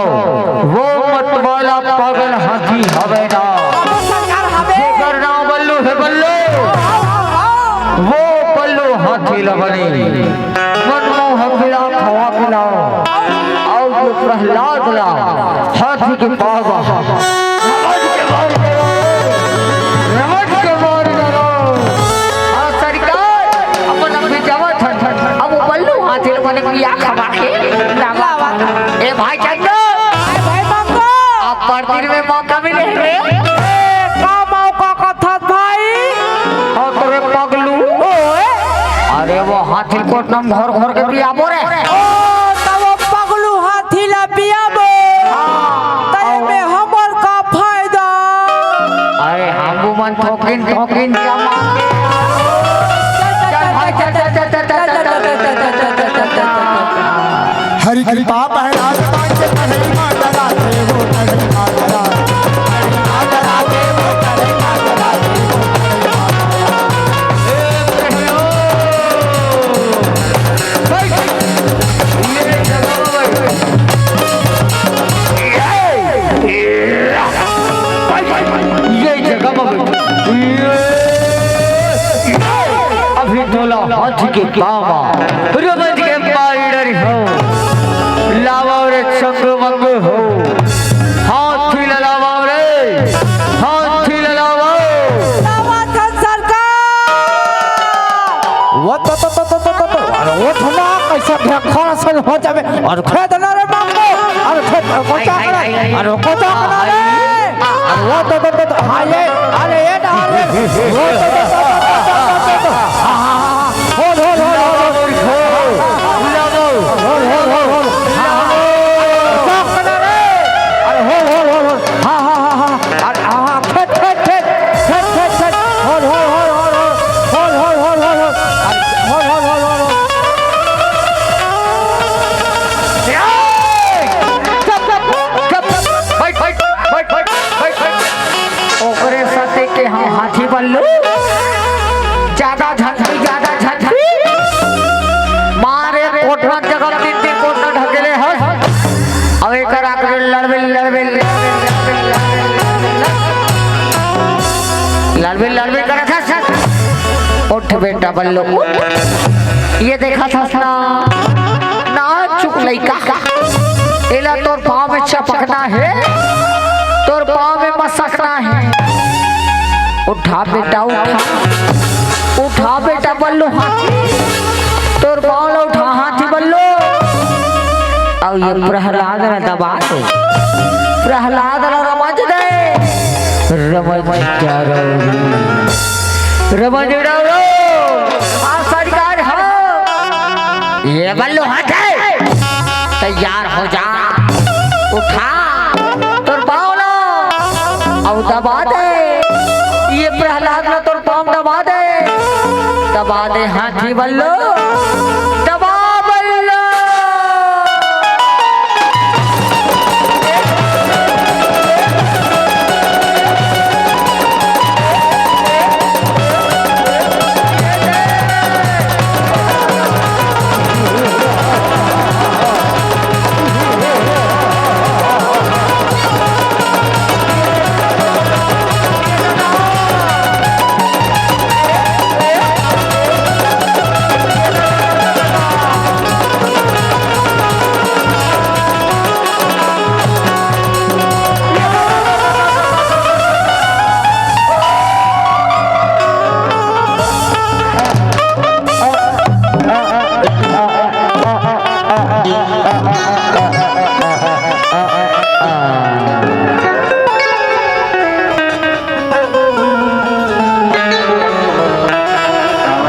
वो मतवाला पागल हाथी हवे ना, सरकार हवे। जेकर नाम बल्लू हे बल्लू, वो बल्लू हाथी ला बने। मनमोहन मिला, खवा पिलाओ। अउ ये प्रहलाद ला हाथी के पाँव म रमट के मार डालो, रमट के मार डालो। हाँ सरकार, अपन अभी जावत हन। अब वो बल्लू हाथी ला बने पिया खवा के लावा। ए भाई चंदू, ए भाई मंगू। अब परती में मौका मिले रे। ए, का मौका कथस भाई? हाँ, तोरे पगलू। ओए। अरे वो हाथी कोटनम घर घर के पियाबो रे। ओ, त वो पगलू हाथी ला पियाबो। हाँ। त एमे हमर का फायदा? अरे हमू मन थोकिन थोकिन जमा। चल भाई, चल, चल। हरि कृपा पहला ये जगह में अभी तोला हाथी के पाँव म रमट के मार डरिहौं। लावा रे चंदू, मंगू हो। हाथी ललावा रे, हाथी ललावा। नवा थन सरकार। वो तो, तो, तो, तो, तो, तो, तो। अरे वो थमा कैसे ढेखा असन हो जावे। अरे खेद ना रे मंगू। अरे खेद, अरे कोचा करा। अरे कोचा करा रे। अरे वो तो, तो, तो, तो, हाँ, ये, अरे ये ना रे। वो तो, तो, तो, तो, तो, तो, तो, तो। हाँ, हाँ, हाँ, हाँ। हो, हो, हो, हो, हो। हो, हो, हो, हो। हाँ, हाँ, हाँ। अरे हो, हो, हो, हो। हाँ, हाँ, हाँ, हाँ। अरे, हाँ, हाँ। खेत, खेत, खेत। खेत, खेत, खेत। हो, हो, हो, हो, हो। हो, हो, हो, हो, हो। अरे, हो, हो, हो, हो, हो। ए! गप, गप, गप, गप। बैठ, बैठ, बैठ, बैठ, बैठ, बैठ। ओकरे साथे के हम हाथी बल्लू। ज्यादा झंझट, ज्यादा झंझट। मारे कोटना जगह तीन, तीन कोटना ढकेले हस। अब एकर आगे लड़बे, लड़बे, लड़बे, लड़बे, लड़बे, लड़बे, लड़बे करत हस। उठ बेटा बल्लू, उठ। ये देखा था ना, नाचुक लइका। एला तोर पाँव में चपकना हे, तोर पाँव में मसकना हे। उठा बेटा, उठा, उठा बेटा बल्लू हाथी, तोर पाँव ला उठा हाथी बल्लू। अउ ये प्रहलाद ला दबा दे, प्रहलाद ला रमज दे, रमज जा रहा हूँ। रमन उड़ाओ रो, आज सरकार हो। ये बल्लू हाथ है, तैयार हो जा, उठा तोर पाँव ला, अउ दबा दे। ये प्रहलाद ला तोर पाँव दबा दे, दबा दे हाथी बल्लू, दबा बल्लू।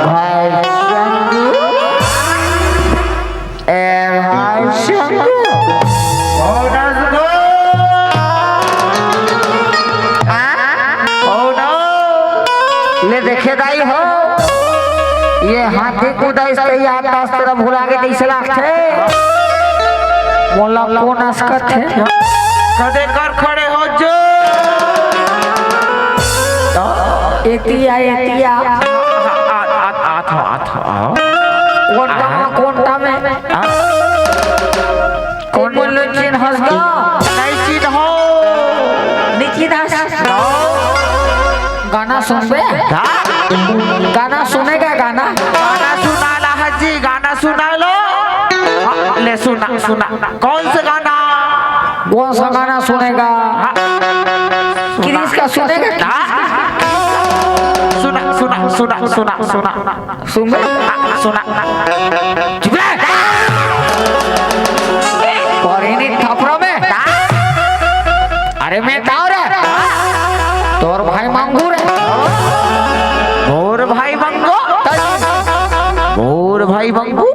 भाई शंभू, ए भाई शंभू। कौन हस गो? आ? कौन हो? ले देखे दाई हो, ये हाथी कूदा इसके याद शास्त्र भुला के कैसे लागथे? मोला कौन हस कथे? कदे कर खड़े हो जो। एतिया, एतिया। आ, आ, आ, आ, आ, आ, आ। कोंटा में, कोंटा में। आ? कौन बोलो चिन्हस गा? नहीं चिन्हो। नहीं चिन्हस? गाना सुनबे? का? गाना सुनेगा गाना? गाना सुना ला हाजी, गाना सुना लो। हाँ, ले सुना, सुना। कौन सा गाना? कौन सा गाना सुनेगा? हाँ। क्रिस का सुनेगा? हाँ। सुना, सुना, सुना, सुना, सुना। सुन बे। सुना। चुप रह। पढ़े नहीं थपरा में। अरे मैं ताव रे। तोर भाई मंगू रे। मोर भाई मंगू। मोर भाई मंगू।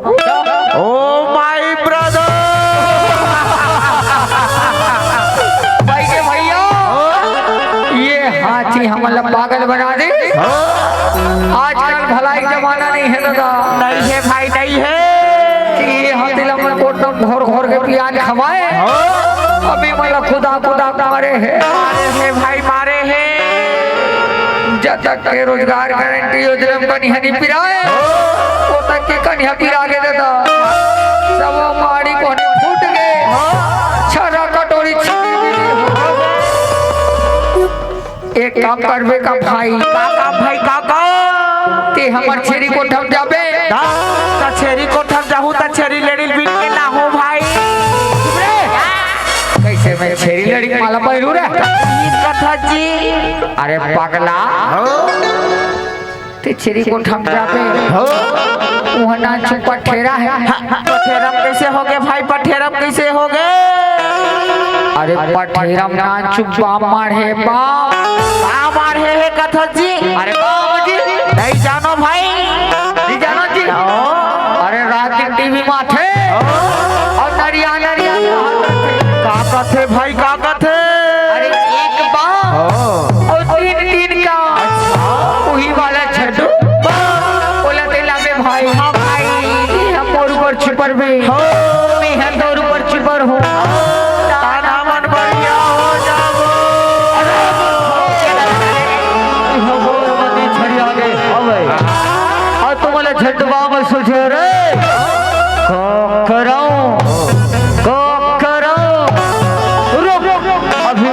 Oh my brother। भाई के भैया। ये हाथी हमला पागल बना दे। आजकल भलाई जमाना नहीं है दादा। नहीं है भाई, नहीं है। कि ये हाथी ला मन कोटम घोर घोर के पियाज खवाए। अभी मन ला खुदा खुदा मारे है। मारे है भाई, मारे है। जब तक के रोजगार गारंटी योजना में कनिहा नहीं पिराए, वो तक के कनिहा पिरा के दादा। सब माड़ी कोनी फूट गए। छरा कटोरी छीनी। एक काम करबे का भाई? का काम भाई, का काम? ते हमर छेरी कोठा म जाबे? ता, ता छेरी कोठा म जाहू, ता छेरी लेड़ी ल बीन के लाहू भाई। चुप रे। छेरी लड़ी के माला पहिरू रे। ई कथा जी। अरे पगला। हो। ते छेरी को ठम जाबे। हो। उहाँ ना छुपा ठेरा हे। हाँ, पठेरम कइसे होगे भाई? पठेरम कइसे होगे? अरे पठेरम ना छुपा माढ़े बा। का माढ़े हे कथा जी? अरे बाबू जी। नहीं जानो भाई। नहीं जानो जी। हो। अरे रात दिन टीवी माथे। हो। अउ नरिया नरिया कहा करथे। का कथे भाई, का कथे? अरे एक बा। हो। अउ तीन तीन का। अच्छा। उही वाला झड्डू। बा। ओला ते लाबे भाई। हाँ भाई। ये हम मोर ऊपर छिपर बे। हो। मैं हम तोर ऊपर छिपर हूँ। ताना मन बढ़िया हो जाबो। अरे हो, हो, मती छड़िया गे। अबे। अउ तुमला झड्डू बाबा सुझे रे। का कराऊं? का कराऊं? रुक, अभी,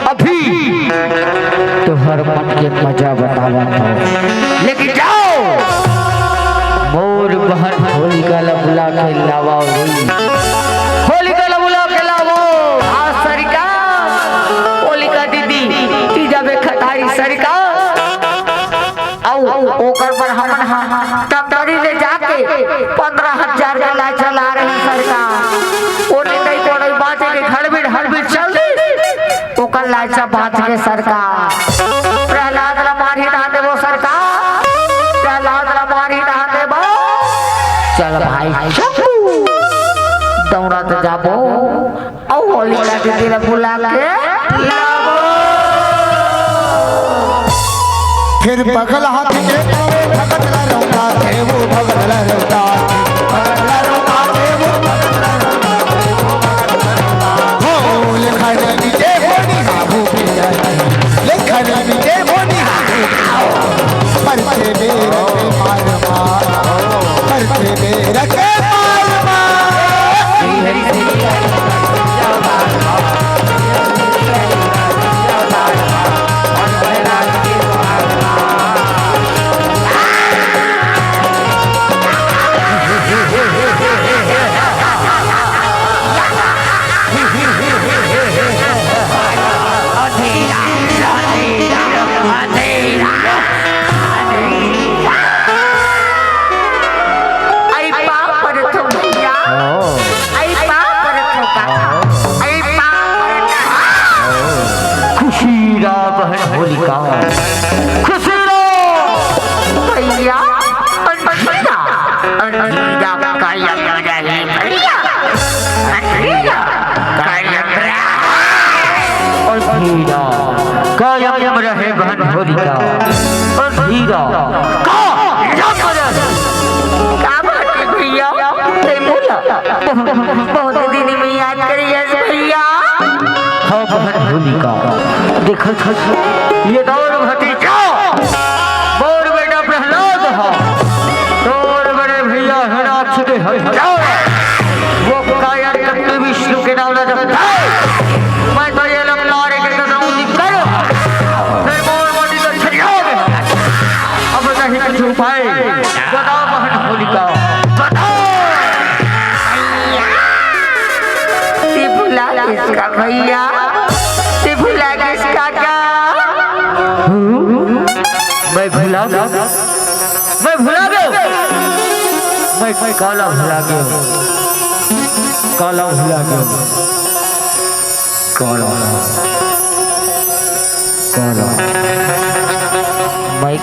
अभी तुहर मन के मजा बतावत हूँ। लेकिन जाओ, मोर बहन होलिका ला बुला के लावा रे। होलिका ला बुला के लावा। हाँ सरिका, होलिका दीदी, ती जाबे खटारी सरिका। अउ ओकर बर हमन ह टपरी ले जाके पंद्रह हजार के लाचा ला रहे सरकार। ओ निंदई कोड़ई बांचे के घड़बिड़ हड़बिड़ चल दे, ओकर लाचा बांच के सरकार। प्रहलाद ला मारही तहां देबो सरकार, प्रहलाद ला मारही तहां देबो। चल भाई, दौड़त जाबो। अउ होलिका दीदी ला बुला के लाबो। फिर पगल हाथी के भगत ला रौंदा थे, वो भगत ला रौंदा थे, भगत ला रौंदा थे, वो भगत ला रौंदा थे। हो, लेखा नहीं दे होनी हाहू पिया, लेखा नहीं दे होनी हाहू। परचे बेरा के मार मार, परचे बेरा के मार मार। आई पाँव परत हूँ भैया। ओ। आई पाँव परत हूँ काका। ओ। आई पाँव परत हूँ। खुशी रहा बहन होलिका। खुशी रहा। भैया, अंधेरा, अंधेरा कायम रहे भैया। अंधेरा कायम रहे। अंधेरा कायम रहे बहन होलिका। अंधेरा कायम रहे। का बात है भैया? ते मोला बहुत, बहुत दिन में याद करियस भैया। हाँ बहन होलिका, देखत हस ये तोर भतीजा मोर बेटा प्रहलाद ह, तोर बड़े भैया हिरणाक्ष के हत्या। वो कायर कत्ती विष्णु के नाम ला जपथे। मैं तो ये ला मारे के कसम निकल। फिर मोर मोटी तो छरिया दे। अब नहीं कुछ उपाय। बता बहन होलिका, बता। ते भुला गिस का भैया, ते भुला गिस का का? मैं भुला गयो, मैं भुला गयो, मैं काला भुला गयो, काला भुला गयो। काला। काला। मैं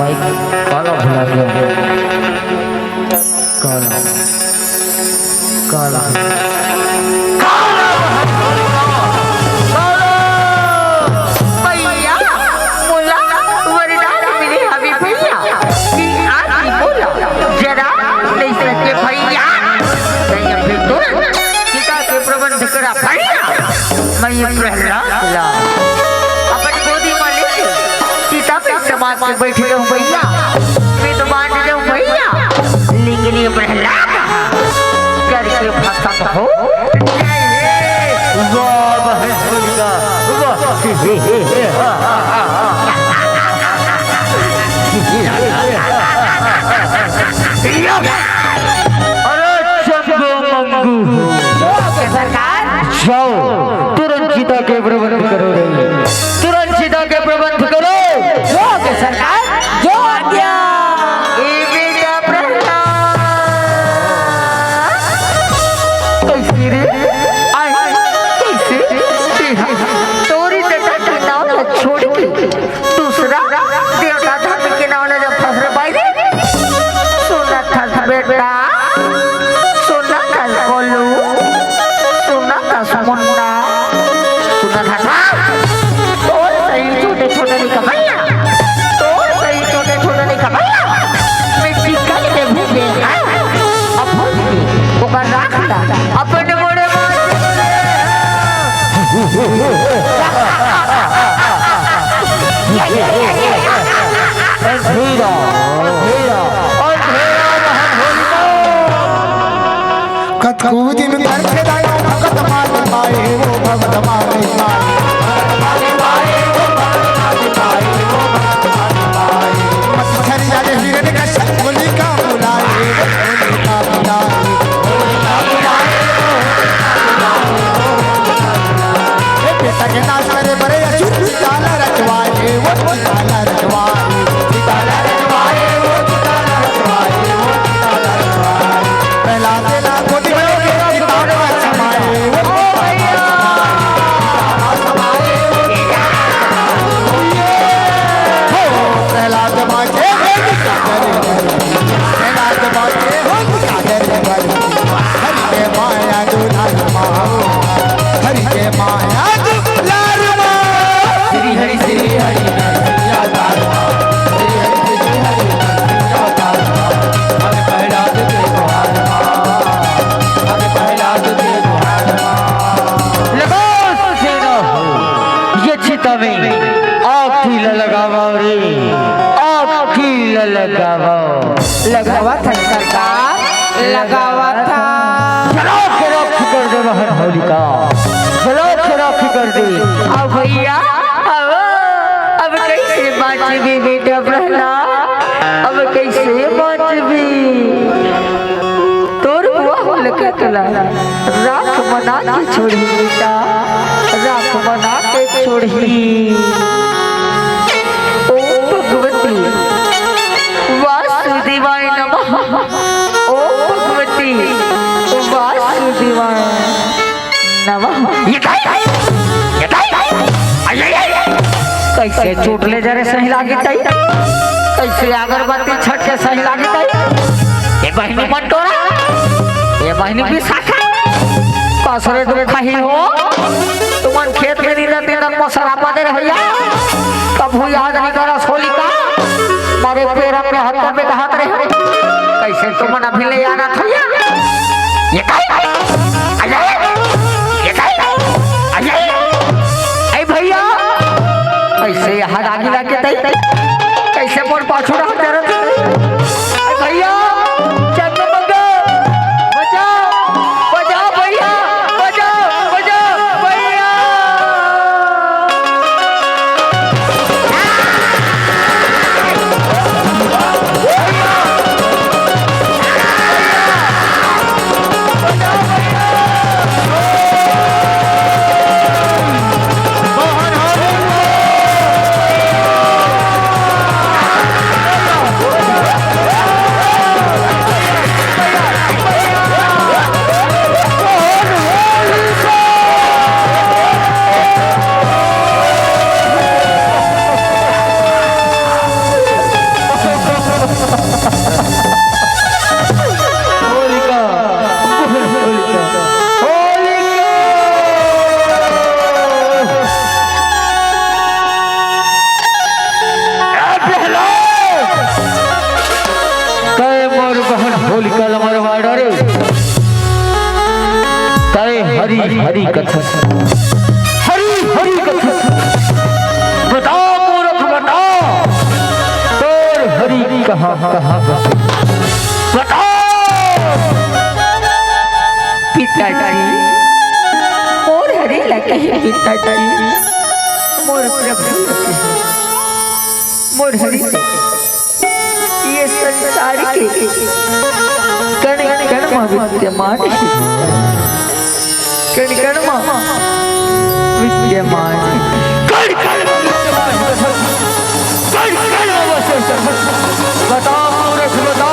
काला भुला गयो। काला। काला। काला। भैया, मोला वरदान मिले हवे भैया, कि आज ही मोला जरा नहीं सके भैया। नहीं, अभी तुरंत चिता के प्रबंध करा भैया। मैं ये प्रहलाद ला अपन गोदी में लेके चिता पे समा के बैठ जाऊं भैया, मैं तो बांध जाऊं भैया। लेकिन ये प्रहलाद करके खत्म हो। वाह, वाह, वाह, वाह। अरे चंगू मंगू। सरकार। जाओ, तुरंत चिता के प्रबंध करो रे, तुरंत चिता के प्रबंध करो। जो आज्ञा सरकार, जो आज्ञा। ए बेटा प्रहलाद, कैसे रे? आय, कैसे? तोरी बेटा के नाम ला छोड़ के दूसरा देवता धर्म के नाम ला जब फसरे बाई रे। सुनत हस बेटा, सुनत हस गोलू, सुनत हस मुन्ना, सुनत हस। तोर सही छोटे छोटे नहीं कमाइया, तोर सही छोटे छोटे नहीं कमाइया। मैं चिकन के भूखे, हाँ? अब भूखे, ओकर राख ला, अपन मोड़े मार। अंधेरा, अंधेरा, अंधेरा महल होलिका। कतको दिन करथे दाई भगत मारे माए, वो भगत मारे माए। मत झरिया रे हिरण्यकश्यप होलिका बुलाए, होलिका बुलाए। ए बेटा के नाश करे बरे असुर, चिता ला रचवाए, वो चिता ला रचवाए, चिता ला रचवाए, वो चिता ला रचवाए, वो चिता ला रचवाए। पहला देना कोटि में चिता ला रचवाए, वो चिता ला रचवाए। हो, प्रहलाद मांगे, हे चिता ला रचवाए। प्रहलाद बाटे हो सागर पर, हरि के माया दुलार मा, हरि के माया दुलार मा। श्री हरि श्री हरि नरसिंह अवतार मा, श्री हरि श्री हरि नरसिंह अवतार मा। अब प्रहलाद के गुहार मा, अब प्रहलाद के गुहार मा। लगाओ सेना हो, ये चिता में आग की ललगावा रे, आग की ललगावा। लगावत हन सरकार, लगावत हन। जला के राख कर दे महल होलिका, जला के राख कर दे। अब भैया, अब, अब कैसे बाँचबे बेटा प्रहलाद, अब कैसे बाँचबे? तोर बुआ होलिका तोला राख बना के छोड़ही बेटा, राख बना के छोड़ही। ओम भगवती वासुदेवाय नमः। ओम भगवती वासुदेवाय नमः। ये काय? ये काय? अरे, अरे, अरे। कैसे चोट ले जा रे सही लागी तई? कैसे अगरबत्ती छट के सही लागी तई? ये बहिनी मंटोरा, ये बहिनी विशाखा, कसरे दुख ही हो। तुमन खेत में नींदत नींदत मोर सरापा दे रहे भैया, कभू याद नहीं करस होलिका, मारे पेरम में हत्या में कहत रहे। कैसे तुमन अभी ले आना था भैया? ये काय? अरे, ये काय? अरे, ए भैया, कैसे यहाँ आगी लग के तई? कैसे मोर पाछू रह जरत? ए भैया, चंद्रमंगा, बचाओ, बचाओ भैया, बचाओ, बचाओ भैया। होलिका, होलिका, होलिका। ए प्रहलाद, तय मोर बहन होलिका ल मरवा डारे। तय हरि हरि कथस, हरि हरि कथस। बता मूरख बता, तोर हरि कहाँ कहाँ बसे? बता। पिताजी, मोर हरि ल कहे पिताजी, मोर प्रभु ल कहे, मोर हरि ल कहे। ये संसार के कण कण में विद्यमान हे। कण कण मा विद्यमान। कण कण मा विद्यमान। कण कण मा वसे। बता मूरख बता,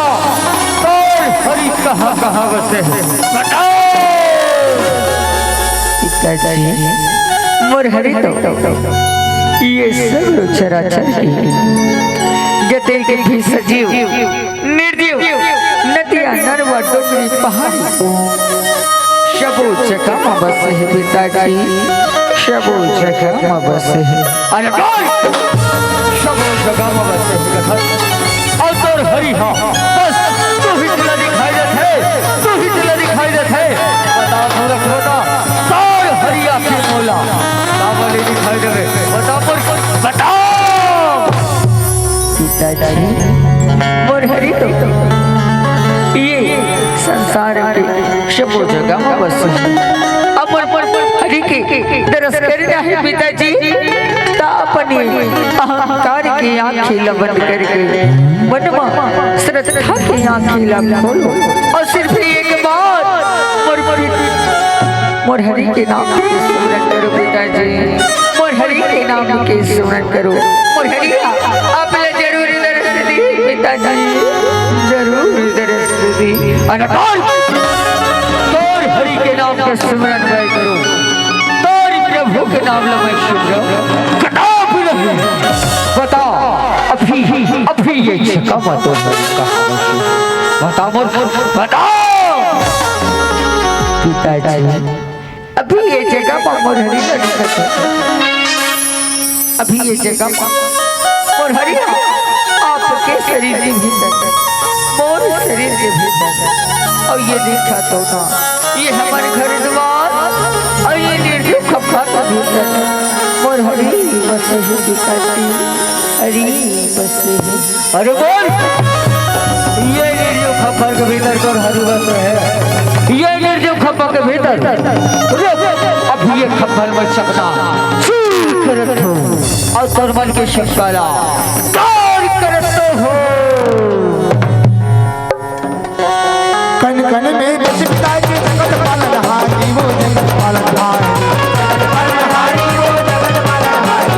तोर हरि कहाँ कहाँ वसे हे? बता। पिताजी, मोर हरि तो ये सब चराचर के जते के भी सजीव निर्जीव, नदिया, नरवा, डोंगरी, पहाड़ी, सबो जगह म बसे हे पिताजी, सबो जगह म बसे हे। अरे बोल! सबो जगह म बसे हे कथस। अउ तोर हरि ह, बस तू ही ला दिखाई देथे, तू ही ला दिखाई देथे। बता मूरख बता, तोर हरि आखिर मोला काबर ले दिखाई देवे? बता पर, बता। पिताजी, मोर हरि तो ये संसार के सबो जगह म बसे हे। अब मोर हरि के दरस करना हे पिताजी, त अपने अहंकार के आँखी ल बंद करके मन म श्रद्धा के आँखी ल खोलो अउ सिर्फ एक बार मोर पित-, मोर हरि के नाम के सुमरन करो पिताजी, मोर हरि के नाम के सुमरन करो। मोर हरि आप ला जरूर दरस दी पिताजी, जरूर दरस दी। अरे बोल! तोर हरि के नाम के सुमरन मैं करो, तोर प्रभु के नाम ला मैं सुमरन कदापि नहीं। बता, अभी, अभी ये जगह म तोर हरि कहाँ बसे? बता मोर, बता। पिताजी, अभी ये जगह म मोर हरि ल दिखत हे। अभी ये जगह म मोर हरि ह आपके शरीर के भीतर, मोर शरीर के भीतर। अउ ये देखत हो ना, ये हमर घर दुआर, अउ ये निर्जीव खपखा के भीतर मोर हरि बसे हे पिताजी, हरि बसे हे। अरे बोल, ये निर्जीव खप्पर के भीतर तोर हरि बसे हे, ये निर्जीव खप्पर के भीतर। रुक, अब ये खप्पर में चकना चूर करत हो अउ तोर मन के शंका ला दूर करत हो। कण कण में बस पिताजी जगत पालनहारी, वो जगत पालनहारी। जगत पालनहारी, वो जगत पालनहारी।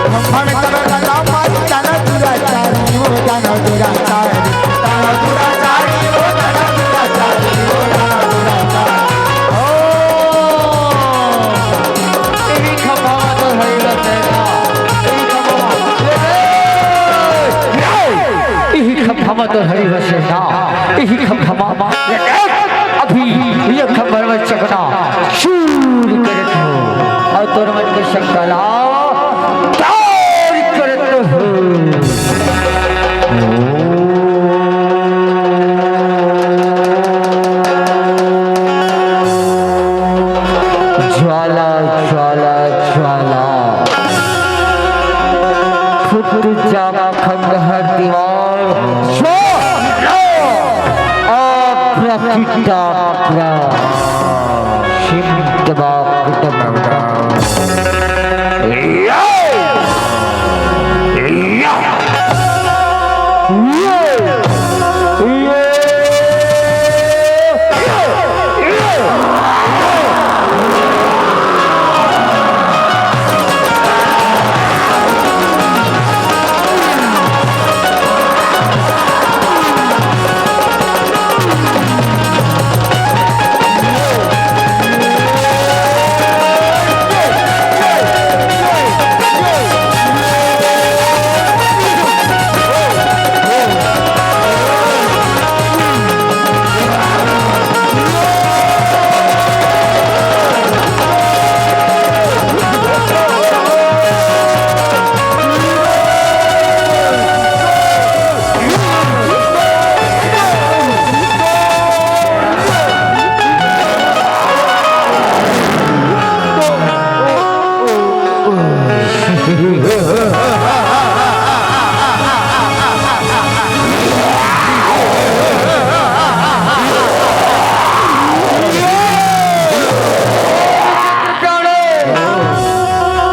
ब्रह्मांड करत राम मारी, दानव दुराचारी, वो दानव दुराचारी। दानव दुराचारी, वो दानव दुराचारी, वो दानव दुराचारी। ओ, तेरी खपावा तो है बसेगा, तेरी खपावा। इही खम्भा म तोर हरि बसे ना, इही खम्भा म। अभी ये खम्भा म चकना चूर करत हो अउ तोर मन के शंका ला दूर करत हो। ज्वाला, ज्वाला, ज्वाला। फुट जा खंडहर दीवार, जो अप्रकिटाप्रा शिंदबाक डमडा। या! या!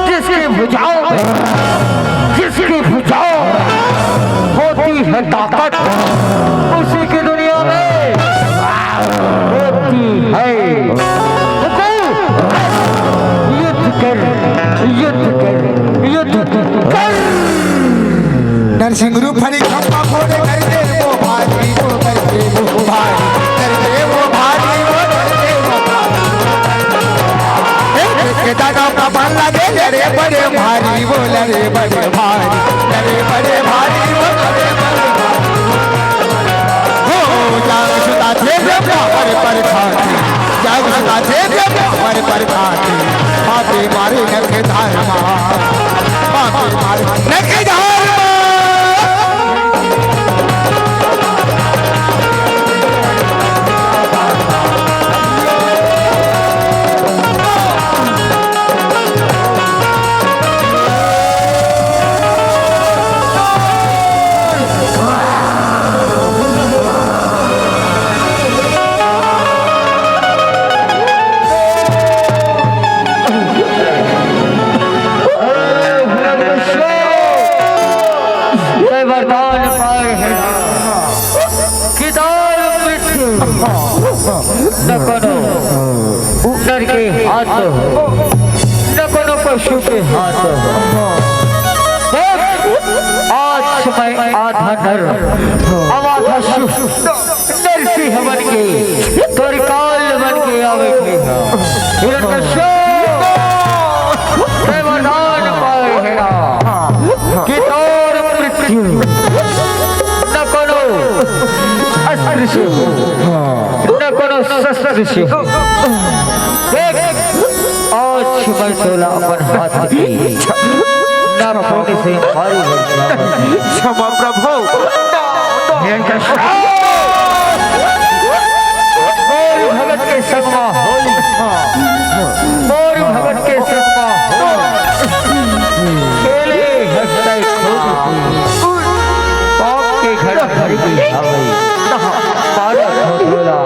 जिसकी भुजाओं में, जिसकी भुजाओं में होती है ताकत, उसी की दुनिया में होती है दानव का बल लगे, लड़े बड़े भारी, वो लड़े बड़े भारी, लड़े बड़े भारी, वो लड़े बड़े भारी। हो, जाग सुता थे ब्रह्मा वर पर खाती, जाग सुता थे ब्रह्मा वर पर खाती, पापी मारे नख धारमा, पापी मारे नख धारमा। जय वरदान पाए हैं। कि दार मृत्यु न कोनो नर के हाथ हो, न कोनो पशु के हाथ हो। देख, आज मैं आधा नर, अब आधा शिव, नरसिंह बन के, त्रिकाल बन के आवे थे। हिरण्यकश्यप, जय वरदान पाए है ना, कि दार मृत्यु न कोनो अस्त्र से हो, न कोनो शस्त्र से हो। देख, आज मैं तोला अपन हाथ के नाखून से मारी है। क्षमा प्रभु। मोर भगत के संग मा होली, मोर भगत के संग मा होली, खेले हंसते खूब, पाप के घर भर गई हवे। मारा थोड़ा।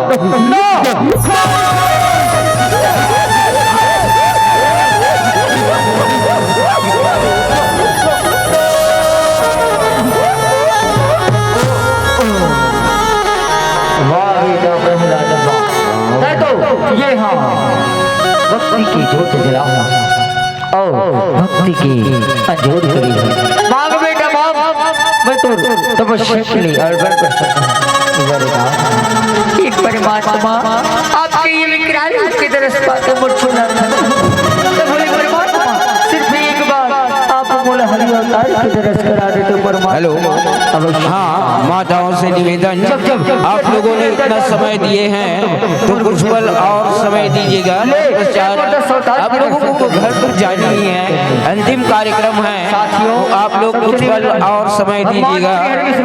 वाह बेटा प्रहलाद वाह। मैं तो ये हाँ भक्ति की जोत जलाऊं और भक्ति की अंजोर करी है। मांग बेटा मांग, मैं तो तपस्या के लिए अड़बड़ कर सकता हूँ। एक परमात्मा, आपके ये विकराल रूप के दरस पाके मुझको ना था। तो बोले, "परमात्मा, सिर्फ एक बार आप मोला हरि अवतार के दरस करा दे तो परमात्मा।" हेलो। अवश्य। हाँ, माताओं से निवेदन, जब, जब, आप लोगों ने इतना समय दिए हैं, तो कुछ पल और समय दीजिएगा। पश्चात आप लोगों को घर पर जाना ही है, अंतिम कार्यक्रम है, तो आप लोग कुछ पल और समय दीजिएगा,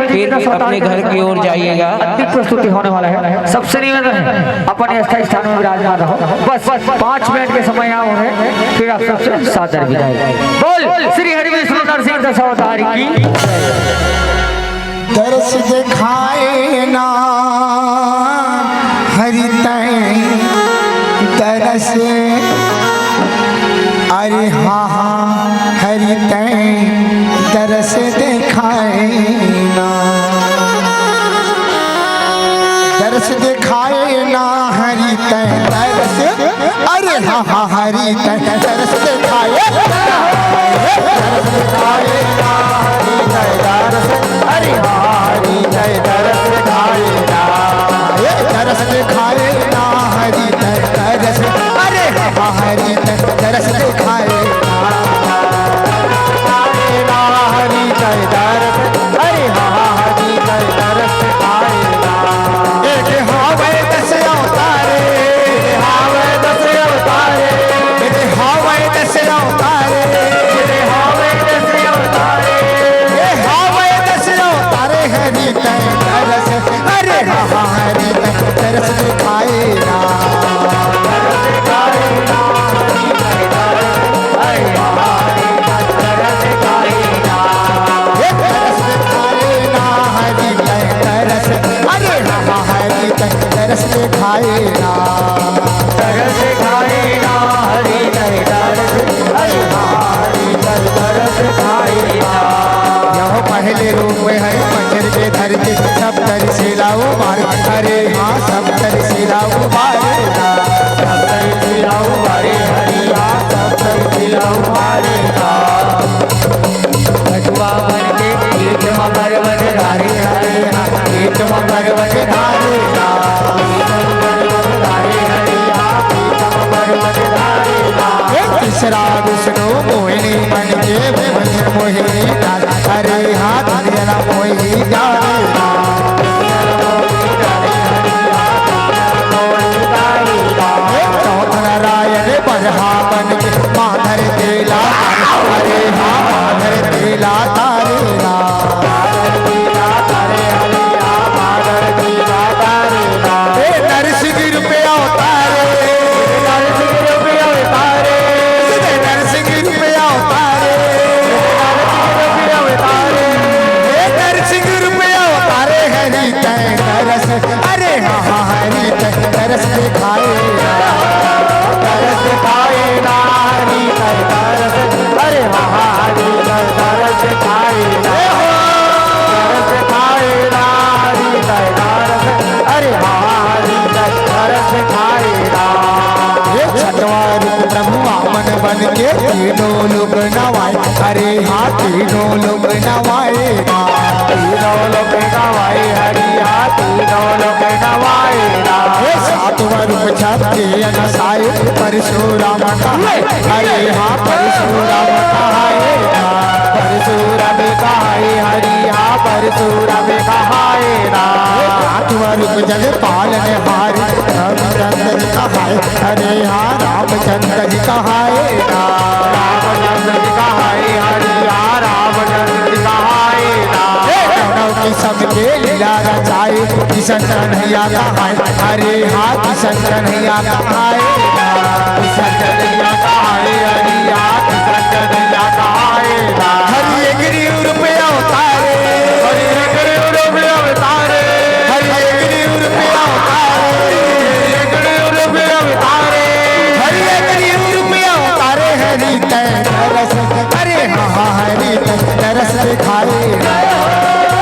फिर अपने घर की ओर जाइएगा। अंतिम प्रस्तुति होने वाला है, सबसे निवेदन है, अपने अस्थायी स्थान में विराजमान रहो। बस पाँच मिनट के समय आओ है, फिर आप सबसे सादर विदाई। बोल श्री हरि विष्णु नरसिंह दशावतारी की। दरस देखाए ना हरि तैं, दरस, अरे हाँ हाँ हरि तैं, दरस देखाए ना, दरस देखाए ना हरि तैं, दरस, अरे हाँ हाँ हरि तैं, दरस देखाए ना, दरस देखाए ना हरि तैं, दरस, अरे हाँ हरि तैं, दरस देखाए ना, ए दरस देखाए ना हरि तैं, दरस, अरे हाँ हाँ हरि तैं, दरस देखाए ना, हरि तैं, दरस, अरे हाँ हाँ हरि तैं, दरस देखाए ना। एक हावै दस अवतारे, हावै दस अवतारे, एक हावै दस अवतारे, एक हावै दस अवतारे, ए हावै दस अवतारे, हरि तैं दरस, अरे हाँ हाँ हरि तैं दरस देखाए। सरा विष्णु मोहिनी मन के भुवन मोहिनी जाल। अरे हाँ दुनिया मोहिनी जाल। चौथ नारायण बरहा मन के माधर तेला। अरे हाँ माधर तेला तारे ना। ए नरसिंह रूपे अवतारे। नरसिंह रूपे अवतारे। ए नरसिंह रूपे अवतारे। नरसिंह रूपे अवतारे। ए नरसिंह रूपे अवतारे हरि तै तरस। अरे हाँ हाँ हरि तै तरस दिखाए। तरस दिखाए ना हरि तै तरस। अरे हाँ हाँ हरि तै तरस दिखाए ना। तरस दिखाए ना हरि तै तरस। अरे हाँ हाँ हरि तै तरस दिखाए ना। ये छठवां रूप प्रभु वामन बन के तीनों लोक नवाए। अरे हाँ तीनों लोक नवाए ना। तीनों लोक नवाए हरि हाँ तीनों लोक नवाए ना। ये सातवां रूप छाती अनसाए परशुराम कहाए। अरे हाँ परशुराम कहाए ना। परशुराम कहाए हरि हाँ परशुराम कहाए ना। ये सातवां रूप जगपाल ने हारी रामचंद्र कहाए। अरे हाँ रामचंद्र जी कहाए ना। रामचंद्र जी कहाए हरि हाँ रामचंद्र जी कहाए ना। हे नौ किसम के लीला रचाए। किशन कन्हैया कहाए। अरे हाँ किशन कन्हैया कहाए ना। किशन कन्हैया कहाए हरि हाँ किशन कन्हैया कहाए ना। हरि एक रूप अवतारे। हरि एक रूप अवतारे। हरि एक रूप अवतारे। हरि एक रूप अवतारे। हरि एक रूप अवतारे हरि तै तरस। अरे हाँ हाँ हरि तै तरस दिखाए।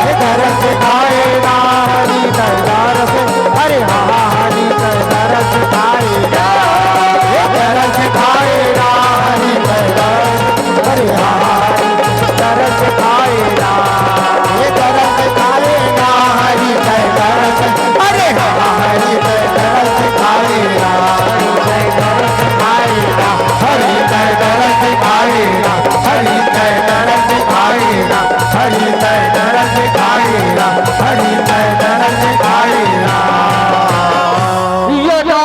हे तरस दिखाए ना हरि तै तरस। अरे हाँ हाँ हरि तै तरस दिखाए ना। हे तरस दिखाए ना हरि तै तरस। अरे हाँ, तरस खाए ना। ये तरस खाए ना, हरि तै तरस। अरे हाँ, हरि तै तरस खाए ना। हरि तै तरस खाए ना। हरि तै तरस खाए ना। हरि तै तरस खाए ना। हरि तै तरस खाए ना। हरि तै तरस खाए ना। यदा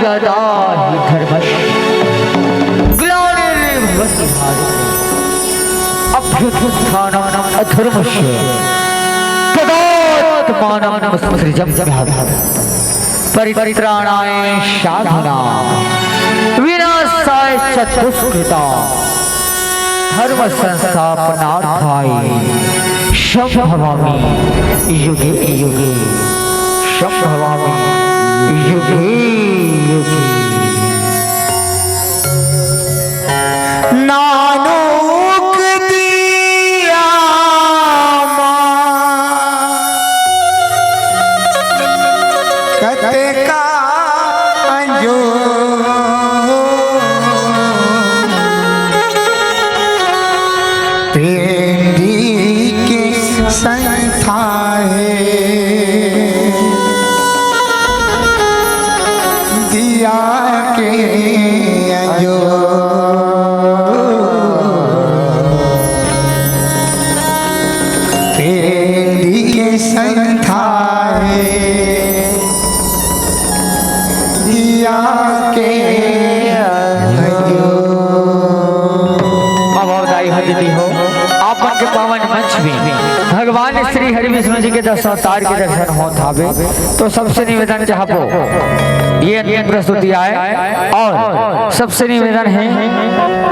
यदा हि धर्मस्य ग्लानिर्भवति भारत। अभ्युत्थानम् अधर्मस्य तदात्मानम् सृजाम्यहम्। परित्राणाय साधूनां विनाशाय च दुष्कृताम्। धर्म संस्थापनार्थाय संभवामि युगे युगे। संभवामि युगे युगे। नानूक दिया मा कतका अंजोर। प्रेम के संथा हे दिया के अंजोर। प्रेम के संथा हे दिया के अंजोर। अभावदायी हर दीदी हो, आप मन के पावन मंच में भगवान श्री हरि विष्णु जी के दस अवतार के दर्शन होत हावे। तो सबसे निवेदन चाहबो, ये अंतिम प्रस्तुति आय और सबसे निवेदन हे,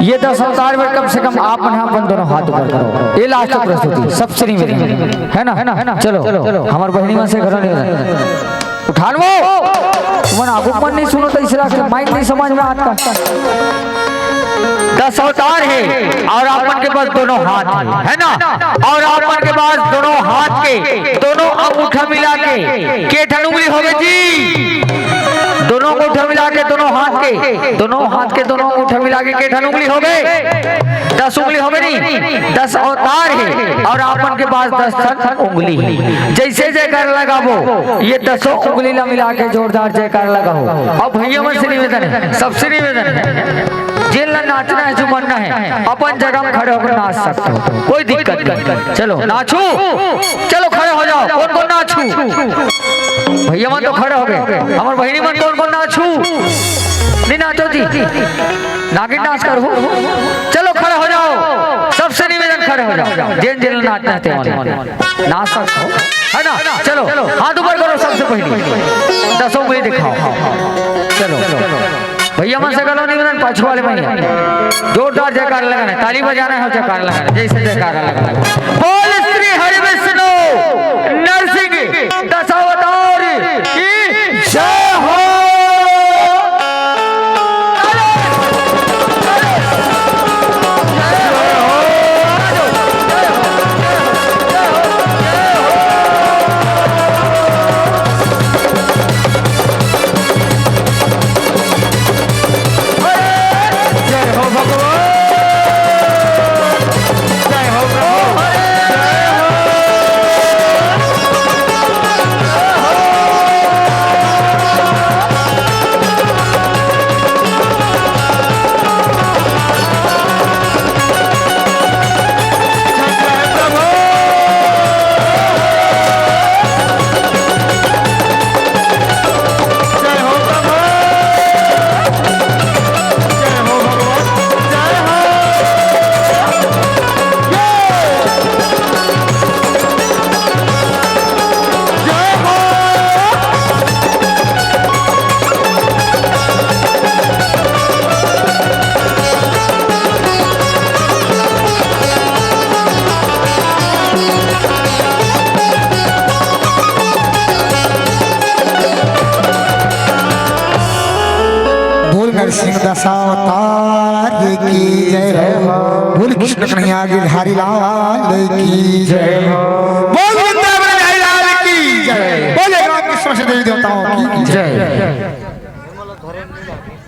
ये दस अवतार में कम से कम आप मन ह अपन दोनों हाथ ऊपर करो। ये लास्ट प्रस्तुति, सबसे निवेदन हे ना, चलो, हमार बहिनी मन से घलो निवेदन। उठान वो, मन आगू मन नहीं सुनो तो इसलिए माइक नहीं समझ में आता। दस अवतार हे और आप मन के पास दोनों हाथ हे, हे ना? और आप मन के पास दोनों हाथ के दोनों अंगूठा मिला के के ठन उंगली होगे जी? दोनों अंगूठा मिला के, दोनों हाथ के, दोनों हाथ के दोनों अंगूठा मिला के के ठन उंगली हो गए? दस उंगली हो गए नहीं? दस अवतार हे अउ आप मन के पास दस ठन उंगली हे। जइसे जयकार लगाबो, ये दसों उंगली ला मिला के जोरदार जयकार लगाओ। अब भइया मन से निवेदन हे, सबसे निवेदन हे, जेन ला नाचना हे, झूमना हे, अपन जगह में खड़े होकर नाच सकते हो, कोई दिक्कत नहीं। चलो नाचू, चलो खड़े हो जाओ। कौन कौन नाचू? भइया मन तो खड़े हो गए, हमर बहिनी मन कौन कौन नाचू? नहीं नाचो जी, नागिन डांस करो। चलो खड़े हो जाओ, सबसे निवेदन, खड़े हो जाओ। जेन जेन नाचना हे तेमन नाच सकते हो, है ना? चलो हाथ ऊपर करो, सबसे पहले दसों उंगली दिखाओ। चलो भइया मन से करो निवेदन, पाछू वाले भइया जोरदार जयकार लगाना हे, ताली बजाना हे अउ जयकार लगाना हे, जइसे जयकार लगाना हे। बोल श्री हरि विष्णु नरसिंह दशावतार की जय हो। जय हो भगवान, जय हो प्रभु, जय हो। बोल नरसिंह दशावतार की जय हो। बोल कृष्ण कन्हैया गिरधारी लाल की जय हो।